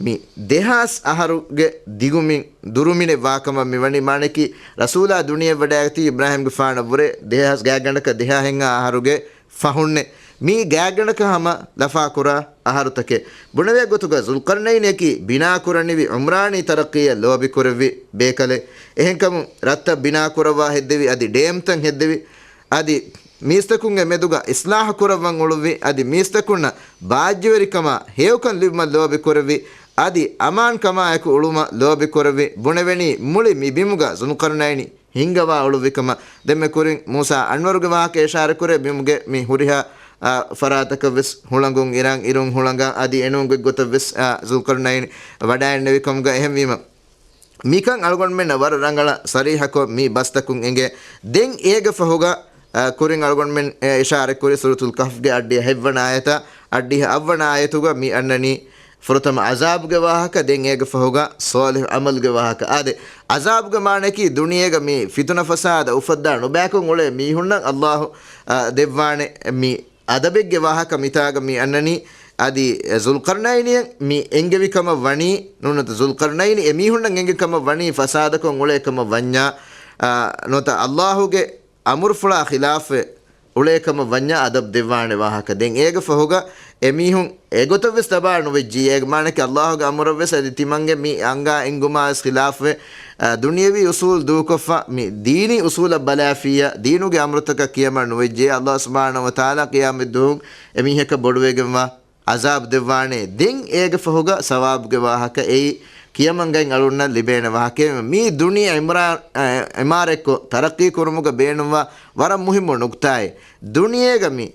މި ދެހާސް އަހަރުގެ ދިގުމިން ދުރުމިނެއް ވާކަމަށް މިވަނީ. މާނައަކީ، ރަސޫލާ ދުނިޔެ ވަޑައިގަތީ އިބްރާހީމްގެފާނަށްވުރެ ދެހާސް ގާތްގަނޑަކަށް ދެހާހެއްހާ އަހަރުގެ ފަހުންނެ. މީ ގާތްގަނޑަކަށް ހަމަ ލަފާކުރާ އަހަރުތަކެއް. ބުނެވޭ ގޮތުގަ ޒުލްޤަރްނައިންއަކީ ބިނާކުރަނިވި ޢުމްރާނީ ތަރައްޤީއަށް ލޯބިކުރެއްވި ބޭކަލެއް. އެހެންކަމުން ރަށްތައް ބިނާކުރައްވާ ހެއްދެވި، އަދި ޑޭމްތައް ހެއްދެވި، އަދި މީސްތަކުންގެ މެދުގަ އިސްލާޙު ކުރައްވަން އުޅުއްވި، އަދި މީސްތަކުންނަށް ބާއްޖަވެރިކަމާ ހެޔޮކަން ލިބުމަށް ލޯބިކުރެއްވި، އަދި އަމާންކަމާއެކު އުޅުމަށް ލޯބިކުރެއްވި. ބުނެވެނީ މުޅި މި ބިމުގަ ޒުލްޤަރްނައިން ހިންގަވާ އުޅުއްވިކަމަށް. ދެންމެ ކުރިން މޫސާ އަންވަރުގެ ވާހަކަ އިޝާރަތްކުރޭ، ބިމުގެ މި ހުރިހާ، އާ، ފަރާތަކަށް ވެސް ހުޅަނގުން އިރަން، އިރުން ހުޅަނގަން އަދި އެނޫން ގޮތްގޮތަށް ވެސް، އާ، ޒުލްޤަރްނައިން ވަޑައިންނެވި ކަމުގަ. އެހެންވީމަ، މިކަން އަޅުގަނޑުމެންނަށް ވަރަށް ރަނގަޅަށް ޞަރީޙަކޮށް މި ބަސްތަކުން އެނގޭ. ދެން އޭގެ ފަހުގަ، އާ، ކުރިން އަޅުގަނޑުމެން، އެ، އިޝާރަތްކުރި ސޫރަތުލް ކަހްފްގެ އައްޑިހަ ހެއްވަނަ އާޔަތާ، އައްޑިހަ އަށްވަނަ އާޔަތުގަ މި އަންނަނީ ފުރަތަމަ ޢަޒާބުގެ ވާހަކަ، ދެން އޭގެ ފަހުގަ ޞާލިޙު ޢަމަލުގެ ވާހަކަ. އާދެ، ޢަޒާބުގެ މާނައަކީ ދުނިޔޭގަ މި ފިތުނަ ފަސާދަ އުފައްދާ ނުބައިކޮށް އުޅޭ މީހުންނަށް އައްލާހު، އާ، ދެއްވާނެ މި އަދަބެއްގެ ވާހަކަ މިތާގަ މި އަންނަނީ. އަދި ޒުލްޤަރްނައިނިއަށް މި އެންގެވި ކަމަށް ވަނީ، ނުވަތަ ޒުލްޤަރްނައިނި އެމީހުންނަށް އެންގެ ކަމަށް ވަނީ ފަސާދަކޮށް އުޅޭ ކަމަށް ވަންޏާ، އާ، ނުވަތަ އައްލާހުގެ އަމުރުފުޅާ ޚިލާފެއް އުޅޭ ކަމަށް ވަންޏާ އަދަބް ދެއްވާނެ ވާހަކަ. ދެން އޭގެ ފަހުގަ އެމީހުން އެގޮތަށް ވެސް ތަބާ ނުވެއްޖި. އޭގެ މާނައަކީ އައްލާހުގެ އަމުރަށް ވެސް އަދި ތިމަންގެ މި އަނގާ އެންގުމާ ވެސް ޚިލާފުވެ، އާ، ދުނިޔަވީ އުސޫލް ދޫކޮށްފަ މި ދީނީ އުސޫލަށް ބަލާފިއްޔާ، ދީނުގެ އަމުރުތަކަށް ކިޔަމަން ނުވެއްޖެ. އައްލާހު ސުބްޙާނަހު ވަތަޢާލާ ޤިޔާމަތްދުވަހު އެމީހަކަށް ބޮޑުވެގެންވާ ޢަޒާބް ދެއްވާނެ. ދެން އޭގެ ފަހުގަ ސަވާބުގެ ވާހަކަ އެއީ ކިޔަމަންގައި އަޅުންނަށް ލިބޭނެ ވާހަކައެވެ. މީ ދުނިޔެ ޢިމްރާ-، އެ، ޢިމާރަތްކޮށް ތަރައްޤީ ކުރުމުގަ ބޭނުންވާ ވަރަށް މުހިއްމު ނުކްތާއެއް. ދުނިޔޭގަ މި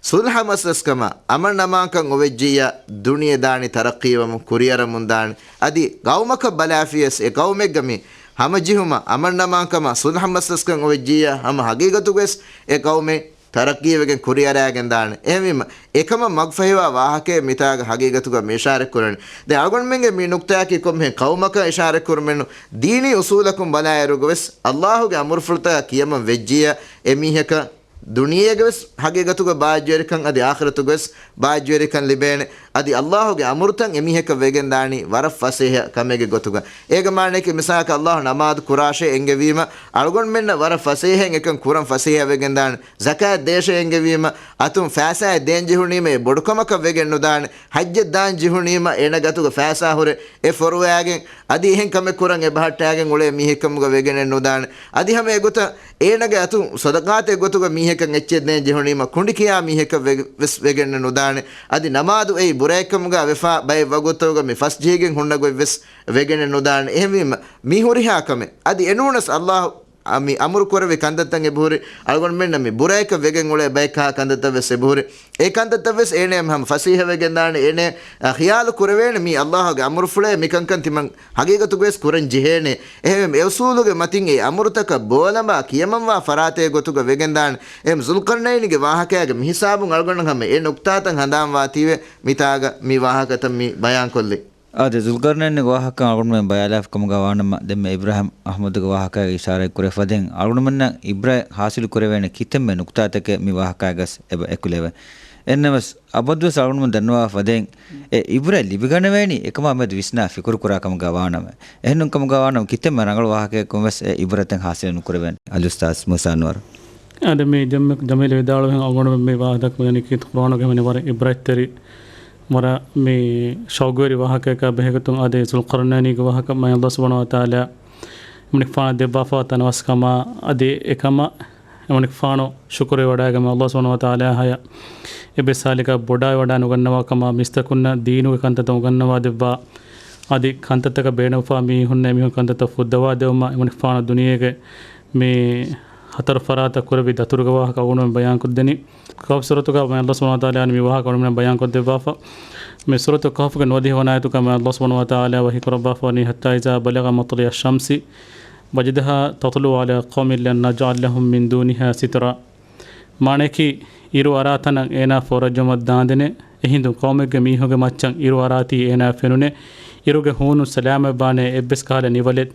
ޞުލްޙަ މަސްލަސްކަމާ، އަމަން އަމާންކަން އޮވެއްޖިއްޔާ، ދުނިޔެ ދާނީ ތަރައްޤީވަމުން، ކުރިއަރަމުން ދާނީ. އަދި ގައުމަކަށް ބަލާފިޔަސް، އެ ގައުމެއްގަ މި ހަމަޖެހުމަށް އަމަން އަމާންކަމާ ޞުލްޙަ މަސްލަސްކަން އޮވެއްޖިއްޔާ، ހަމަ ހަގީގަތުގަވެސް އެ ގައުމެއް ތަރައްޤީވެގެން ކުރިއަރާގެން ދާނެ. އެހެންވީމަ، އެކަމަށް މަގުފަހިވާ ވާހަކައެއް މިތާގަ ހަގީގަތުގަ މި އިޝާރަތްކުރަނީ. ދެން އަޅުގަނޑުމެންގެ މި ނުކްތާއަކީ ކޮންމެހެން ޤައުމަކަށް އިޝާރަތްކުރުމެއްނު، ދީނީ އުސޫލަކުން ބަލާއިރުގަވެސް އައްލާހުގެ އަމުރުފުޅުތަކާ ކިޔަމަން ވެއްޖިއްޔާ، އެމީހަކަށް ދުނިޔޭގަވެސް ހަގީގަތުގަ ބާއްޖަވެރިކަން އަދި އާޚިރަތުގަވެސް ބާއްޖަވެރިކަން ލިބޭނެ. އަދި އައްލާހުގެ އަމުރުތައް އެމީހަކަށް ވެގެންދާނީ ވަރަށް ފަސޭހަ ކަމެއްގެ ގޮތުގަ. އޭގެ މާނައަކީ މިސާލަކަށް އައްލާހު ނަމާދު ކުރާށޭ އެންގެވީމަ، އަޅުގަނޑުމެންނަށް ވަރަށް ފަސޭހައިން އެކަން ކުރަން ފަސޭހަ ވެގެންދާނެ. ޒަކާތް ދޭށޭ އެންގެވީމަ، އަތުން ފައިސާއެއް ދޭން ޖެހުނީމަ އެ ބޮޑުކަމަކަށް ވެގެން ނުދާނެ. ޙައްޖަށް ދާން ޖެހުނީމަ އޭނަގެ އަތުގަ ފައިސާ ހުރެ އެ ފޮރުވާގެން އަދި އެހެން ކަމެއް ކުރަން އެބަހައްޓާގެން އުޅޭ މީހެއްކަމުގަ ވެގެނެއް ނުދާނެ. އަދި ހަމަ އެގޮތަށް އޭނަގެ އަތުން ޞަދަޤާތެއް ގޮތުގަ މީހަކަށް އެއްޗެއް ދޭން ޖެހުނީމަ ކުނޑި ކިޔާ މީހަކަށް ވެ-، ވެސް ވެގެންނެއް ނުދާނެ. އަދި ނަމާދު އެއީ ބުރައެއްކަމުގަ ވެފާ ބައެއް ވަގުތުތަކުގަ މި ފަސްޖެހިގެން ހުންނަ ގޮތް ވެސް ވެގެނެއް ނުދާނެ. އެހެންވީމަ މި ހުރިހާ ކަމެއް އަދި އެނޫނަސް އައްލާހު އަ، މި އަމުރު ކުރެވި ކަންތައްތައް އެބަހުރި، އަޅުގަނޑުމެންނަށް މި ބުރައަކަށް ވެގެން އުޅޭ ބައެއްކާ ކަންތައްތައް ވެސް އެބަހުރި. އެ ކަންތައްތައް ވެސް އޭނަ ހަމަ ފަސޭހަ ވެގެން ދާނެ، އޭނަ، އަ، ޚިޔާލު ކުރެވޭނެ މީ އައްލާހުގެ އަމުރުފުޅޭ، މިކަންކަން ތިމަން ހަގީގަތުގަވެސް ކުރަން ޖެހޭނެ. އެހެންވެ އެ އުސޫލުގެ މަތިން އެ އަމުރުތަކަށް ބޯލަނބާ ކިޔަމަންވާ ފަރާތެއް ގޮތުގަ ވެގެން ދާނެ. އެހެން ޒުލްޤަރްނައިންގެ ވާހަކައިގެ މިހިސާބުން އަޅުގަނޑަށް ހަމަ އެ ނުކްތާތައް ހަނދާން ވާތީވެ މިތާގަ މި ވާހަކަތައް މި ބަޔާންކޮށްލީ. އާދެ، ޒުލްޤަރްނައިންގެ ވާހަކަ އަޅުގަނޑުމެން ބަޔާލާފަ ކަމުގަ ވާނަމަ، ދެންމެ އިބްރާހިމް އަޙްމަދުގެ ވާހަކައިގަ އިޝާރަތް ކުރެފަ ދެން އަޅުގަނޑުމެންނަށް ޢިބްރަތް ޙާޞިލު ކުރެވޭނެ ކިތަންމެ ނުކްތާތަކެއް މި ވާހަކައިގަސް އެބަ އެކުލެވޭ. އެހެންނަމަވެސް، އަބަދުވެސް އަޅުގަނޑުމެން ދަންނަވާފަ ދެން އެ ޢިބްރަތް ލިބިގަނެވޭނީ އެކަމާ މެދު ވިސްނާ ފިކުރު ކުރާ ކަމުގަ ވާނަމަ. އެހެންނޫން ކަމުގަ ވާނަމަ، ކިތަންމެ ރަނގަޅު ވާހަކައަކުން ވެސް އެ ޢިބްރަތެއް ޙާޞިލު ނުކުރެވޭނެ. އަލްއުސްތާޛް މޫސާ އަންވަރު. އާދެ، މި ޖަމް-، ޖަމީލު ވިދާޅުވިހެން އަޅުގަނޑުމެން މި ވާހަކަ މިދަނީ ކީރިތި ޤުރުއާނުގެ ހަމަ ވަރަށް ޢިބްރަތްތެރި، ވަރަށް މި ޝައުގުވެރި ވާހަކައަކާ ބެހޭގޮތުން އާދެ، ޒުލްޤަރްނައިނީގެ ވާހަކަ މާތް ﷲ ސުބްޙާނަހޫ ވަތަޢާލާ އެމަނިކުފާނަށް ދެއްވާފަވާ ތަނަވަސްކަމާ އަދި އެކަމަށް އެމަނިކުފާނު ޝުކުރުވެވަޑައިގަން ﷲ ސުބްޙާނަހޫ ވަތަޢާލާއަށް އެބައި ސާލިކާ ބޮޑާވެވަޑައިނުގަންނަވާ ކަމާ މީސްތަކުންނަށް ދީނުގެ ކަންތައްތައް އުނގަންނަވާ ދެއްވާ އަދި ކަންތައްތަކަށް ބޭނުންފާ މީހުންނަށް އެމީހުން ކަންތައްތައް ފުއްދަވާ ދެވުމަށް އެމަނިކުފާނު ދުނިޔޭގެ މި ހަތަރު ފަރާތަށް ކުރެއްވި ދަތުރުގެ ވާހަކަ އަޅުގަނޑުމެން ބަޔާންކޮށްދެނީ. ކާފަ ސޫރަތުގަ މި އަﷲ ސުބްޙާނަހޫ ވަތަޢާލާ މި ވާހަކަ އަޅުގަނޑުމެންނަށް ބަޔާންކޮށްދެއްވާފަ. މި ސޫރަތު ކަހްފުގެ ނުވަދިހަ ވަނަ އާޔަތުގަ މި އަﷲ ސުބްޙާނަހޫ ވަތަޢާލާ ވަޙީކުރައްވާފަ ވަނީ، حتى إذا بلغ مطلع الشمس وجدها تطلع على قوم لم نجعل لهم من دونها سترا. މާނައަކީ، އިރު އަރާ ތަނަށް އޭނާ ފޯރައްޖައުމަށް ދާނދެނެ، އެހިނދު ޤައުމެއްގެ މީހުންގެ މައްޗަށް އިރު އަރާތީ އޭނާ ފެނުނެ، އިރުގެ ހޫނު ސަލާމަތްވާނެ އެއްވެސް ކަހަލަ ނިވަލެއް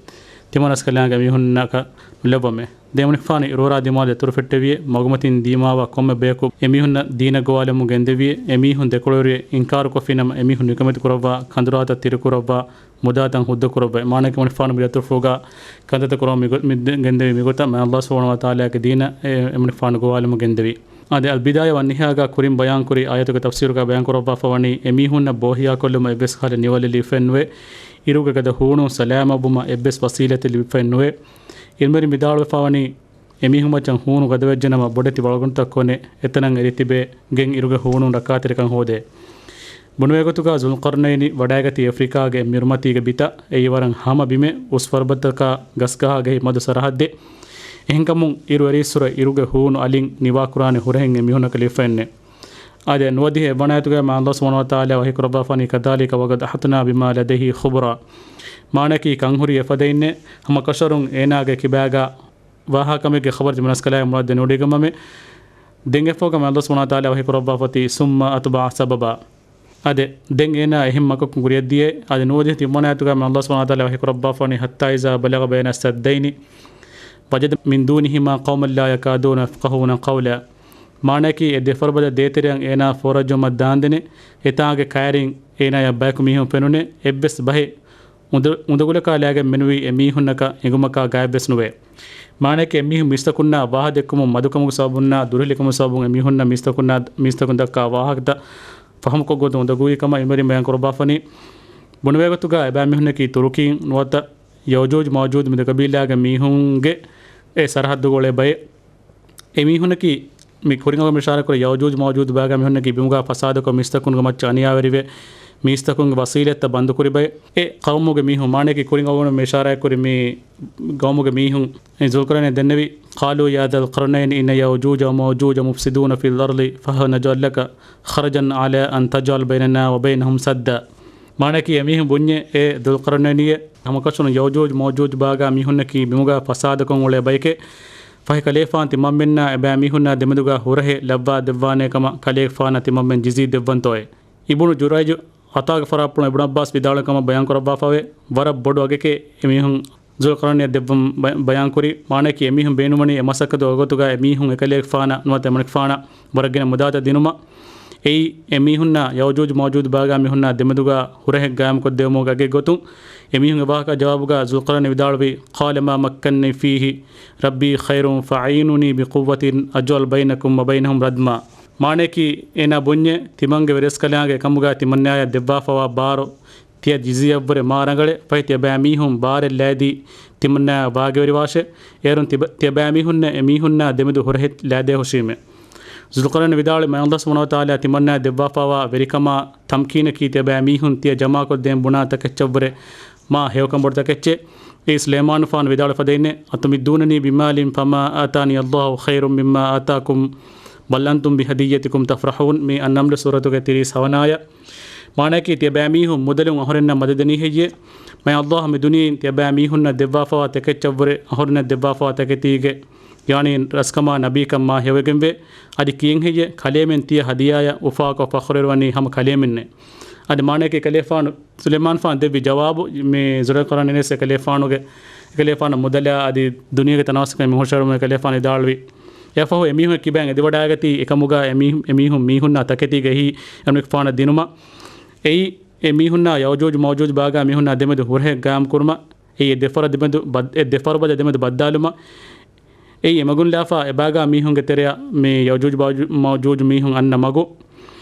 ތިމަން ރަސްކަލާނގެ މީހުންނަކަށް ނުލައްވަމޭ. ދެން އެމަނިކުފާނު އިރުއަރާ ދިމާލަށް ދަތުރު ފެއްޓެވިއޭ، މަގުމަތިން ދީމާވާ ކޮންމެ ބަޔަކު އެމީހުންނަށް ދީނަށް ގޮވާލަމުން ގެންދެވިއޭ، އެމީހުން ދެކޮޅުވެރިވެ އިންކާރުކޮށްފިނަމަ، އެމީހުން ނިކަމެތި ކުރައްވާ، ކަނދުރާތައް ތިރިކުރައްވާ، މުދާތައް ހުއްދަކުރައްވައި. މާނައަކީ އެމަނިކުފާނު މި ދަތުރުފުޅުގަ ކަންތައްތައް ކުރަމުން މިގޮ-، މި ދެ-، ގެންދެވި މިގޮތަށް މި އަﷲ ސުބްޙާނަހޫ ވަތަޢާލާގެ ދީނަށް އެ އެމަނިކުފާނު ގޮވާލަމުން ގެންދެވީ. އާދެ، އަލްބިދާޔާ ވައްނިހާގަ ކުރިން ބަޔާންކުރި އާޔަތުގެ ތަފްސީރުގަ ބަޔާންކުރައްވާފަ ވަނީ، އެމީހުންނަށް ބޯހިޔާކޮށްލުމަށް އެއްވެސް ކަހަލަ ނިވަލެއް ލިބިފައެއްނުވޭ، އިރުގެ ގަދަ ހޫނު ސަލާމަތްވުމަށް އެއްވެސް ވަސީލަތެއް ލިބިފައެއްނުވޭ. އިލްމުވެރިން ވިދާޅުވެފަ ވަނީ، އެމީހުން މައްޗަށް ހޫނު ގަދަވެއްޖެނަމަ، ބޮޑެތި ވަޅުގަނޑުތައް ކޮނެ އެތަނަށް އެރި ތިބޭ ގެން އިރުގެ ހޫނުން ރައްކާތެރިކަން ހޯދޭ. ބުނެވޭގޮތުގަ ޒުލްޤަރްނައިނި ވަޑައިގަތީ އެފްރިކާގެ މިރުމަތީގެ ބިތަށް، އެއީ ވަރަށް ހަމަ ބިމެއް، އުސް ފަރުބަދަތަކާ ގަސްގަހާގެހި މަދު ސަރަހައްދެއް. އެހެންކަމުން އިރު އެރީއްސުރެ އިރުގެ ހޫނު އަލިން ނިވާކުރާނެ ހުރަހެއް އެމީހުންނަކަށް ލިބިފައެއްނެއް. އާދެ، ނުވަދިހަ އެއްވަނަ އާޔަތުގައި މާ އަﷲ ސުބްޙާނަހޫ ވަތަޢާލާ ވަޙީކުރައްވާފަ ވަނީ، كذلك وقد أحطنا بما لديه خبرا. މާނައަކީ، ކަންހުރީ އެފަދައިންނެއް، ހަމަކަށަވަރުން އޭނާގެ ކިބާގަ ވާހަކަމެއްގެ ޚަބަރު ތިމަންރަސްކަލާއި މުޅައްދެން ނުޑީގަމަމެ. ދެން އެއަށްފަހުގަ މި އަﷲ ސުބްޙާނަހޫ ވަތަޢާލާ ވަޙީކުރައްވާފަ އޮތީ، ثم أتبع سببا. އާދެ، ދެން އޭނާ އެހެން މަގަކުން ކުރިއަށްދިޔައޭ. އާދެ، ނުވަދިހަ ތިންވަނަ އާޔަތުގަ މި އަﷲ ސުބްޙާނަހޫ ވަތަޢާލާ ވަޙީކުރައްވާފަ ވަނީ، حتى إذا بلغ بين السدين وجد من دونهما قوما لا يكادون يفقهون قولا. މާނައަކީ، އެ ދެ ފަރުބަދަ ދޭތެރެއަށް އޭނާ ފޯރައްޖައުމަށް ދާންދެނެ، އެތާނގެ ކައިރިން އޭނާޔަށް ބަޔަކު މީހުން ފެނުނެ، އެއްވެސް ބަހެއް އުނދަ-، އުނދަގުލަކާ ލައިގެން މެނުވީ އެމީހުންނަކަށް އެނގުމަކާ ގާތްވެސް ނުވޭ. މާނައަކީ، އެމީހުން މީސްތަކުންނާ ވާހަ ދެއްކުމުން މަދުކަމުގެ ސަބަބުންނާ ދުރުހެލިކަމުގެ ސަބަބުން އެމީހުންނަށް މީސްތަކުންނާ، މީސްތަކުން ދައްކާ ވާހަކަތައް ފަހުމުކޮށްގޮތުން އުނދަގޫވި ކަމަށް އިލްމުވެރިން ބަޔާން ކުރައްވާފަނީ. ބުނެވޭގޮތުގަ އެބައިމީހުންނަކީ ތުރުކީން ނުވަތަ ޔައުޖޫޖު މައުޖޫޖު މި ދެ ޤަބީލާގެ މީހުންގެ އެ ސަރަހައްދުގަ އުޅޭ ބައެއް. އެމީހުންނަކީ މި ކުރިން އަޅުގަނޑު އިޝާރާތްކުރި ޔައުޖޫޖު މައުޖޫޖު ބާގާ މީހުންނަކީ ބިމުގާ ފަސާދަކޮށް މީސްތަކުންގެ މައްޗަށް އަނިޔާވެރިވެ، މީސްތަކުންގެ ވަސީލަތްތައް ބަންދުކުރި ބައެއް. އެ ޤައުމުގެ މީހުން، މާނައަކީ ކުރިން އަޅުގަނޑު މި އިޝާރާތްކުރި މި ޤައުމުގެ މީހުން ޒުލްޤަރްނައިން ދެންނެވި، قالوا يا ذا القرنين إن يأجوج ومأجوج مفسدون في الأرض فهل نجعل لك خرجا على أن تجعل بيننا وبينهم سدا. މާނައަކީ އެމީހުން ބުންޏޭ، އޭ ޛުލްޤަރްނައިނިއޭ، ހަމަކަށަވަރުން ޔައުޖޫޖު މައުޖޫޖު ބާގާ މީހުންނަކީ ބިމުގާ ފަސާދަކޮށް އުޅޭ ބަޔެކޭ. ފަހެ ކަލޭގެފާނު ތިމަންމެންނާ އެބައިމީހުންނާ ދެމެދުގާ ހުރަހެއް ލައްވާ ދެއްވާނޭ ކަމަށް ކަލޭގެފާނަށް ތިމަންމެން ޖިޒީ ދެއްވަންތޯއޭ؟ އިބުނު ޖުރައިޖު ޢަޠާގެ ފަރާތްޕުޅުން އިބުނު ޢައްބާސް ވިދާޅުވި ކަމަށް ބަޔާން ކުރައްވާފައެވެ. ވަރަށް ބޮޑު އަގެކޭ އެމީހުން ޛުލްޤަރްނައިން ދެއްވަން ބަ-، ބަޔާންކުރީ. މާނައަކީ އެމީހުން ބޭނުންވަނީ އެ މަސައްކަތު ވަގުތުގަ އެމީހުން އެކަލޭގެފާނަށް ނުވަތަ އެމަނިކުފާނަށް ވަރަށް ގިނަ މުދާތައް ދިނުމަށް. އެއީ އެމީހުންނާ ޔައުޖޫޖު މައުޖޫޖު ބާގާ މީހުންނާ ދެމެދުގާ ހުރަހެއް ޤާއިމްކޮށްދެވުމުގެ އަގެއް ގޮތުން. އެމީހުންގެ ވާހަކަ ޖަވާބުގަ ޛުލްޤަރްނައިން ވިދާޅުވީ، قال ما مكني فيه ربي خير فأعينوني بقوة أجعل بينكم وبينهم ردما. މާނައަކީ އޭނާ ބުންޏޭ، ތިމަންގެ ވެރިރަސްކަލާނގެ އެކަމުގަ ތިމަންނާޔަށް ދެއްވާފަވާ ބާރު ތިޔަ ޖިޒީއަށްވުރެ މާ ރަނގަޅޭ. ފަހެ ތިޔަބައިމީހުން ބާރެއް ލައިދީ ތިމަންނާޔާ ވާގިވެރިވާށޭ. އޭރުން ތިބަ-، ތިޔަބައިމީހުންނަށް އެމީހުންނާ ދެމެދު ހުރަހެއް ލައިދޭހުށީމޭ. ޛުލްޤަރްނައިން ވިދާޅުވީ، މި އަﷲ ސުބްޙާނަހޫ ވަތަޢާލާ ތިމަންނާޔަށް ދެއްވާފަވާ ވެރިކަމާ ތަމްކީނަކީ ތިޔަބައިމީހުން ތިޔަ ޖަމާކޮށްދޭން ބުނާ ތަކެއްޗަށްވުރެ މާ ހެޔޮކަންބޮޑު ތަކެއްޗޭ. އެއީ ސުލައިމާނުފާނު ވިދާޅުވެފަދައިންނޭ، أتمدونني بمال فما آتاني الله خير مما آتاكم بل أنتم بهديتكم تفرحون. މި އައްނަމްލު ސޫރަތުގެ ތިރީސް ހަވަނަ އާޔަތް. މާނައަކީ، ތިޔަބައިމީހުން މުދަލުން އަހުރެންނަށް މަދަދު ދެނީ ހެއްޔޭ؟ މާތް ﷲ މި ދުނިޔެއިން ތިޔަބައިމީހުންނަށް ދެއްވާފަވާ ތަކެއްޗަށްވުރެ އަހުރެންނަށް ދެއްވާފަވާ ތަކެތީގެ، ޔާނީ ރަސްކަމާ ނަބީކަން މާ ހެޔޮވެގެންވޭ. އަދި ކިއެއްހެއްޔޭ؟ ކަލޭމެން ތިޔަ ހަދިޔާއަށް އުފާކޮށް ފަޚުރުވެރިވަނީ ހަމަ ކަލޭމެންނޭ. އަދި މާނައަކީ ކަލޭފާނު ސުލައިމާންފާނު ދެއްވި ޖަވާބު މި ޛުލްޤަރްނައިން އެކަލޭފާނުގެ، އެކަލޭފާނަށް މުދަލާ އަދި ދުނިޔޭގެ ތަނަވަސްކަން މި ހުށަހެޅުމުން އެކަލޭފާނު ވިދާޅުވި. އެއަށްފަހު އެމީހުން ކިބައިން އެދިވަޑައިގަތީ އެކަމުގަ އެމީ-، އެމީހުން މީހުންނާ ތަކެތީގައި އެމަނިކުފާނަށް ދިނުމަށް. އެއީ އެމީހުންނާ ޔައުޖޫޖު މައުޖޫޖު ބާގާ މީހުންނާ ދެމެދު ހުރަހެއް ޤާއިމް ކުރުމަށް. އެއީ އެ ދެ ފަރުބަދަ ދެމެދު ބައް-، އެ ދެ ފަރުބަދަ ދެމެދު ބައްދާލުމަށް. އެއީ އެމަގުން ލާފާ އެބާގާ މީހުންގެ ތެރެއަށް މި ޔައުޖޫޖު ބާޖޫ-، މައުޖޫޖު މީހުން އަންނަ މަގު.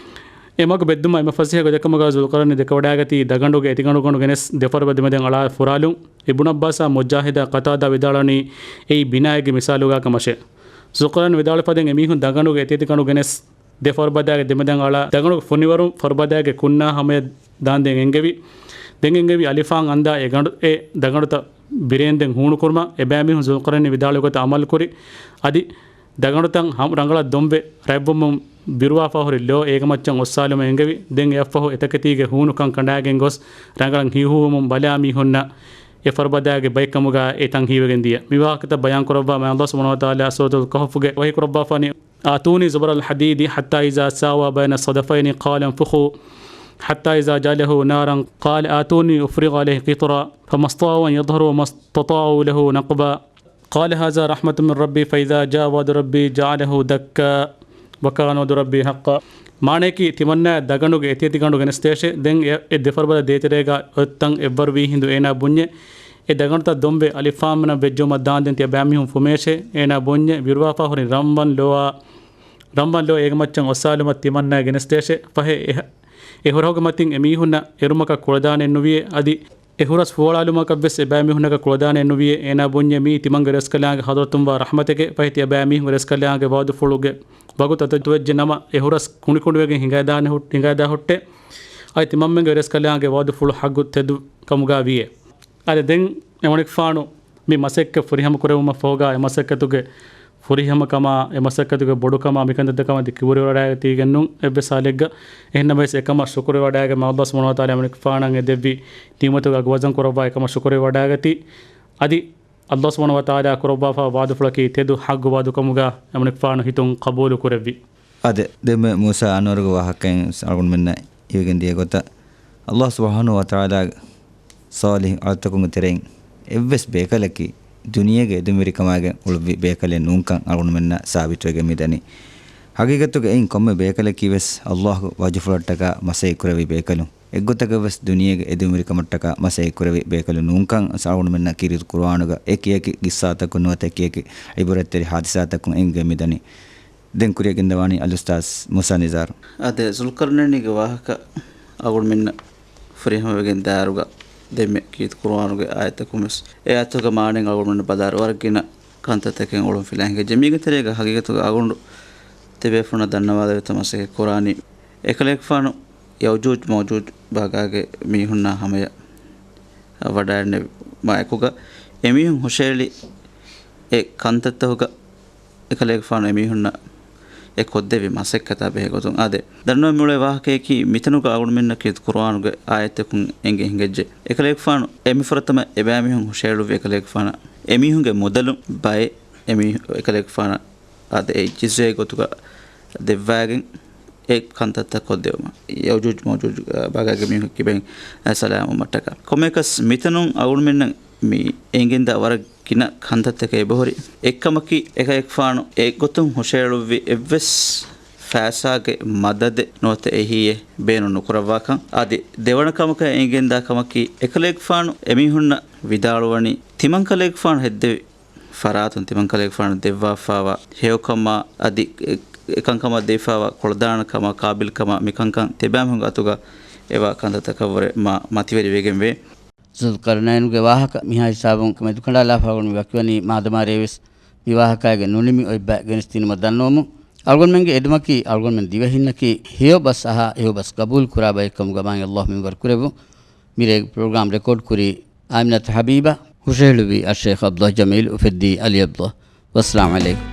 އެ މަގު ބެއްދުމަށް އެންމެ ފަސޭހަ ގޮތެއް ކަމުގަ ޛުލްޤަރްނައިން ދެކެވަޑައިގަތީ ދަގަނޑުގެ އެތިގަނޑުގަނޑު ގެނެސް ދެ ފަރުބަދަ ދެމެދަށް އަޅާ ފުރާލުން. އިބުނު ޢައްބާސާ މުޖާހިދާ ޤަތާދާ ވިދާޅުވަނީ އެއީ ބިނާއެއްގެ މިސާލުގާ ކަމަށޭ. ޛުލްޤަރްނައިން ވިދާޅުވި ފަދައިން އެމީހުން ދަގަނޑުގެ އެތިއެތި ގަނޑު ގެނެސް ދެ ފަރުބަދައިގެ ދެމެދަށް އަޅާ ދަގަނޑުގެ ފޮނިވަރުން ފަރުބަދައިގެ ކުންނާ ހަމަޔަށް ދާންދެން އެންގެވި. ދެން އެންގެވި އަލިފާން އަންދާ އެ ގަނޑު، އެ ދަގަނޑުތައް ބިރޭންދެން ހޫނުކުރުމަށް އެބައިމީހުން ޒުލްޤަރްނައިން ވިދާޅުވި ގޮތަށް ޢަމަލުކުރި. އަދި ދަގަނޑުތައް ހަ-، ރަނގަޅަށް ދޮންވެ ރަތްވުމުން ބިރުވާފަ ހުރި ލޯ އޭގެމައްޗަށް އޮއްސާލުމަށް އެންގެވި. ދެން އެއަށްފަހު އެތަކެތީގެ ހޫނުކަން ކަނޑާގެން ގޮސް ރަނގަޅަށް ހީހޫވުމުން ބަލާ މީހުންނަށް އެ ފަރުބަދާގެ ބައެއްކަމުގަ އެ ތަން ހީވެގެން ދިޔަ. މި ވާހަކަތައް ބަޔާން ކުރައްވާ މާތް ﷲ ސުބްޙާނަހޫ ވަތަޢާލާ ސޫރަތުލް ކަހުފުގެ ވަޙީ ކުރައްވާފާނީ، آتوني زبر الحديد حتى إذا ساوى بين الصدفين قال انفخوا حتى إذا جعله نارا قال آتوني أفرغ عليه قطرا فما استطاعوا أن يظهروه وما استطاعوا له نقبا قال هذا رحمة من ربي فإذا جاء وعد ربي جعله دكا وكان وعد ربي حقا. މާނަޔަކީ، ތިމަންނާ ދަގަނޑުގެ އެތިއެތި ގަނޑު ގެނެސްދޭށޭ. ދެން އެ، އެ ދެ ފަރުބަދަ ދޭތެރޭގަ އޮތް ތަން އެއްވަރުވީ ހިނދު އޭނާ ބުންޏޭ، އެ ދަގަނޑުތައް ދޮންވެ އަލިފާންމެނަށް ވެއްޖައުމަށް ދާންދެން ތިޔަބައިމީހުން ފުމޭށޭ. އޭނާ ބުންޏޭ، ބިރުވާފާ ހުރި ރަންވަން ލޯއާ، ރަންވަން ލޯ އޭގެ މައްޗަށް އޮއްސާލުމަށް ތިމަންނާ ގެނެސްދޭށޭ. ފަހެ އެ، އެ ހުރަހުގެ މަތިން އެމީހުންނަށް އެރުމަކަށް ކުޅަދާނެއެއްނުވިޔޭ. އަދި އެ ހުރަސް ފޫއަޅާލުމަކަށްވެސް އެބައިމީހުންނަކަށް ކުޅަދާނެއެއްނުވިޔޭ. އޭނާ ބުންޏޭ، މީ ތިމަންގެ ރަސްކަލާނގެ ޙަޟްރަތުންވާ ރަޙްމަތެކޭ. ފަހެ ތިޔަބައިމީހުންގެ ރަސްކަލާނގެ ވަޢުދުފުޅުގެ ވަގުތު އަތުވެއްޖެ ނަމަ، އެ ހުރަސް ކުނިކުނިވެގެން ހިނގައިދާނެ ހު-، ހިނގައިދާ ހުއްޓޭ. އަދި ތިމަންމެންގެ ރަސްކަލާނގެ ވަޢުދުފުޅު ޙައްގު ތެދު ކަމުގަ ވިޔޭ. އަދި ދެން އެމަނިކުފާނު މި މަސައްކަތް ފުރިހަމަ ކުރެވުމަށް ފަހުގަ އެ މަސައްކަތުގެ ފުރިހަމަކަމާ، އެ މަސައްކަތުގެ ބޮޑުކަމާ، މިކަންތައްތަކަމާ ދި ކިބުރިވަޑައިގަތީގެންނު އެއްވެސް ހާލެއްގަ. އެހެންނަމަވެސް އެކަމަށް ޝުކުރުވެވަޑައިގެން މާތް ﷲ ސުބްޙާނަހޫ ވަތަޢާލާ އެމަނިކުފާނަށް އެ ދެއްވި ނިޢުމަތުގެ އަގު ވަޒަން ކުރައްވާ އެކަމަށް ޝުކުރުވެވަޑައިގަތީ. އަދި ﷲ ސުބްޙާނަހޫ ވަތަޢާލާ ކުރައްވާފަ ވަޢުދުފުޅަކީ ތެދު ޙައްގު ވަޢުދުކަމުގަ އެމަނިކުފާނު ހިތުން ޤަބޫލު ކުރެއްވި. އާދެ، ދެންމެ މޫސާ އަންވަރުގެ ވާހަކައިން އަޅުގަނޑުމެންނަށް އިވިގެން ދިޔަ ގޮތަށް، ﷲ ސުބްޙާނަހޫ ވަތަޢާލާގެ ޞާލިޙު އަޅުތަކުންގެ ތެރެއިން އެއްވެސް ބޭކަލަކީ ދުނިޔޭގެ އެދުމިވެރިކަމާގެން އުޅުއްވި ބޭކަލެއް ނޫންކަން އަޅުގަނޑުމެންނަށް ސާބިތުވެގެން މިދަނީ. ޙަޤީޤަތުގަ އެއިން ކޮންމެ ބޭކަލަކީ ވެސް ﷲ ގެ ވަޖުފުޅަށްޓަކާ މަސައްކަތް ކުރެއްވި ބޭކަލުން. އެއްގޮތަކަށް ވެސް ދުނިޔޭގެ އެދުމިވެރިކަމަށްޓަކާ މަސައްކަތް ކުރެއްވި ބޭކަލުން ނޫންކަން އަޅުގަނޑުމެންނަށް ކީރިތި ޤުރުއާނުގަ އެކިއެކި ޤިއްޞާތަކުން ނުވަތަ އެކިއެކި ޢިބުރަތްތެރި ޙާދިސާތަކުން އެނގިގެން މިދަނީ. ދެން ކުރިއަށް ގެންދަވާނީ އަލްއުސްތާޛް މޫސާ ނިޒާރު. އާދެ، ޒުލްޤަރްނައިނީގެ ވާހަކަ އަޅުގަނޑުމެންނަށް ފުރިހަމަވެގެން ދާއިރުގަ ދެންމެ ކީރިތި ޤުރުއާނުގެ އާޔަތަކުން ވެސް އެ އާޔަތުގެ މާނައިން އަޅުގަނޑުމެން ބަލާއިރު ވަރަށް ގިނަ ކަންތައްތަކެއް އުޅުން ފިލާ ހިނގައްޖެ. މީގެ ތެރޭގަ ޙަޤީޤަތުގަ އަޅުގަނޑު ތިބޭފުޅުންނަށް ދަންނަވާލެވޭތޯ މަސައްކަތް ކުރާނީ އެކަލޭގެފާނު ޔައުޖޫޖް މައުޖޫޖް ބާގާގެ މީހުންނާ ހަމަޔަށް ވަޑައިގެންނެވި މައެކުގަ އެމީހުން ހުށައެޅި އެ ކަންތައްތަކުގަ އެކަލޭގެފާނު އެމީހުންނަށް އެ ކޮށްދެއްވި މަސައްކަތާ ބެހޭ ގޮތުން. އާދެ، ދަންނަވަން މިއުޅޭ ވާހަކަޔަކީ މިތަނުގަ އަޅުގަނޑުމެންނަށް ކީރިތި ޤުރުއާނުގެ އާޔަތްތަކުން އެނގި ހިނގައްޖެ. އެކަލޭގެފާނު އެންމެ ފުރަތަމަ އެބައިމީހުން ހުށައެޅުއްވި އެކަލޭގެފާނަށް އެމީހުންގެ މުދަލުން ބައެއް އެމީ-، އެކަލޭގެފާނަށް އާދެ، އެ ޖިޒްޔާގެ ގޮތުގަ ދެއްވާގެން އެ ކަންތައްތައް ކޮށްދެވުމަށް. ޔައުޖޫޖް މައުޖޫޖް ބާގާގެ މީހުން ކިބައިން ސަލާމަތްވުމަށްޓަކާ. ކޮންމެއަކަސް މިތަނުން އަޅުގަނޑުމެންނަށް މި އެނގިގެންދާ ވަރަށް ގިނަ ކަންތައްތަކެއް އެބަހުރި. އެއްކަމަކީ، އެކަލޭގެފާނު އެގޮތުން ހުށައެޅުއްވި އެއްވެސް ފައިސާގެ މަދަދެއް ނުވަތަ އެހީއެއް ބޭނުން ނުކުރައްވާކަން. އަދި ދެވަނަ ކަމަކަށް އެނގިގެންދާ ކަމަކީ، އެކަލޭގެފާނު އެމީހުންނަށް ވިދާޅުވަނީ، ތިމަން ކަލޭގެފާނު ހެއްދެވި ފަރާތުން ތިމަން ކަލޭގެފާނު ދެއްވާފާވާ ހެޔޮކަމާ އަދި އެ-، އެކަންކަމަށް ދީފާވާ ކުޅަދާނަކަމާ ޤާބިލްކަމާ މިކަންކަން ތިބާމީހުންގެ އަތުގަ އެވާ ކަންތައްތަކަށްވުރެ މާ މަތިވެރިވެގެންވޭ. ޒުލްޤަރްނައިނުގެ ވާހަކަ މިހާ ހިސާބުން މެދުކަނޑާލާފަ އަޅުގަނޑު މި ވަކިވަނީ މާދަމާރޭވެސް މި ވާހަކައިގެ ނުނިމި އޮތް ބައެއް ގެނެސްދިނުމަށް ދަންނަވަމުން. އަޅުގަނޑުމެންގެ އެދުމަކީ އަޅުގަނޑުމެން ދިވެހިންނަކީ ހެޔޮ ބަސް އަހާ ހެޔޮ ބަސް ޤަބޫލު ކުރާ ބައެއް ކަމުގަ މާތް ﷲ މިންވަރު ކުރެއްވުން. މިރޭގެ ޕްރޮގްރާމް ރެކޯޑް ކުރީ އާމިނާތު ޙަބީބާ، ހުށަހެޅުއްވީ އައްޝައިޚް ޢަބްދުﷲ ޖަމީލް އުފެއްދީ ޢަލީ ޢަބްދުﷲ. ވައްސަލާމް ޢަލައިކުމް.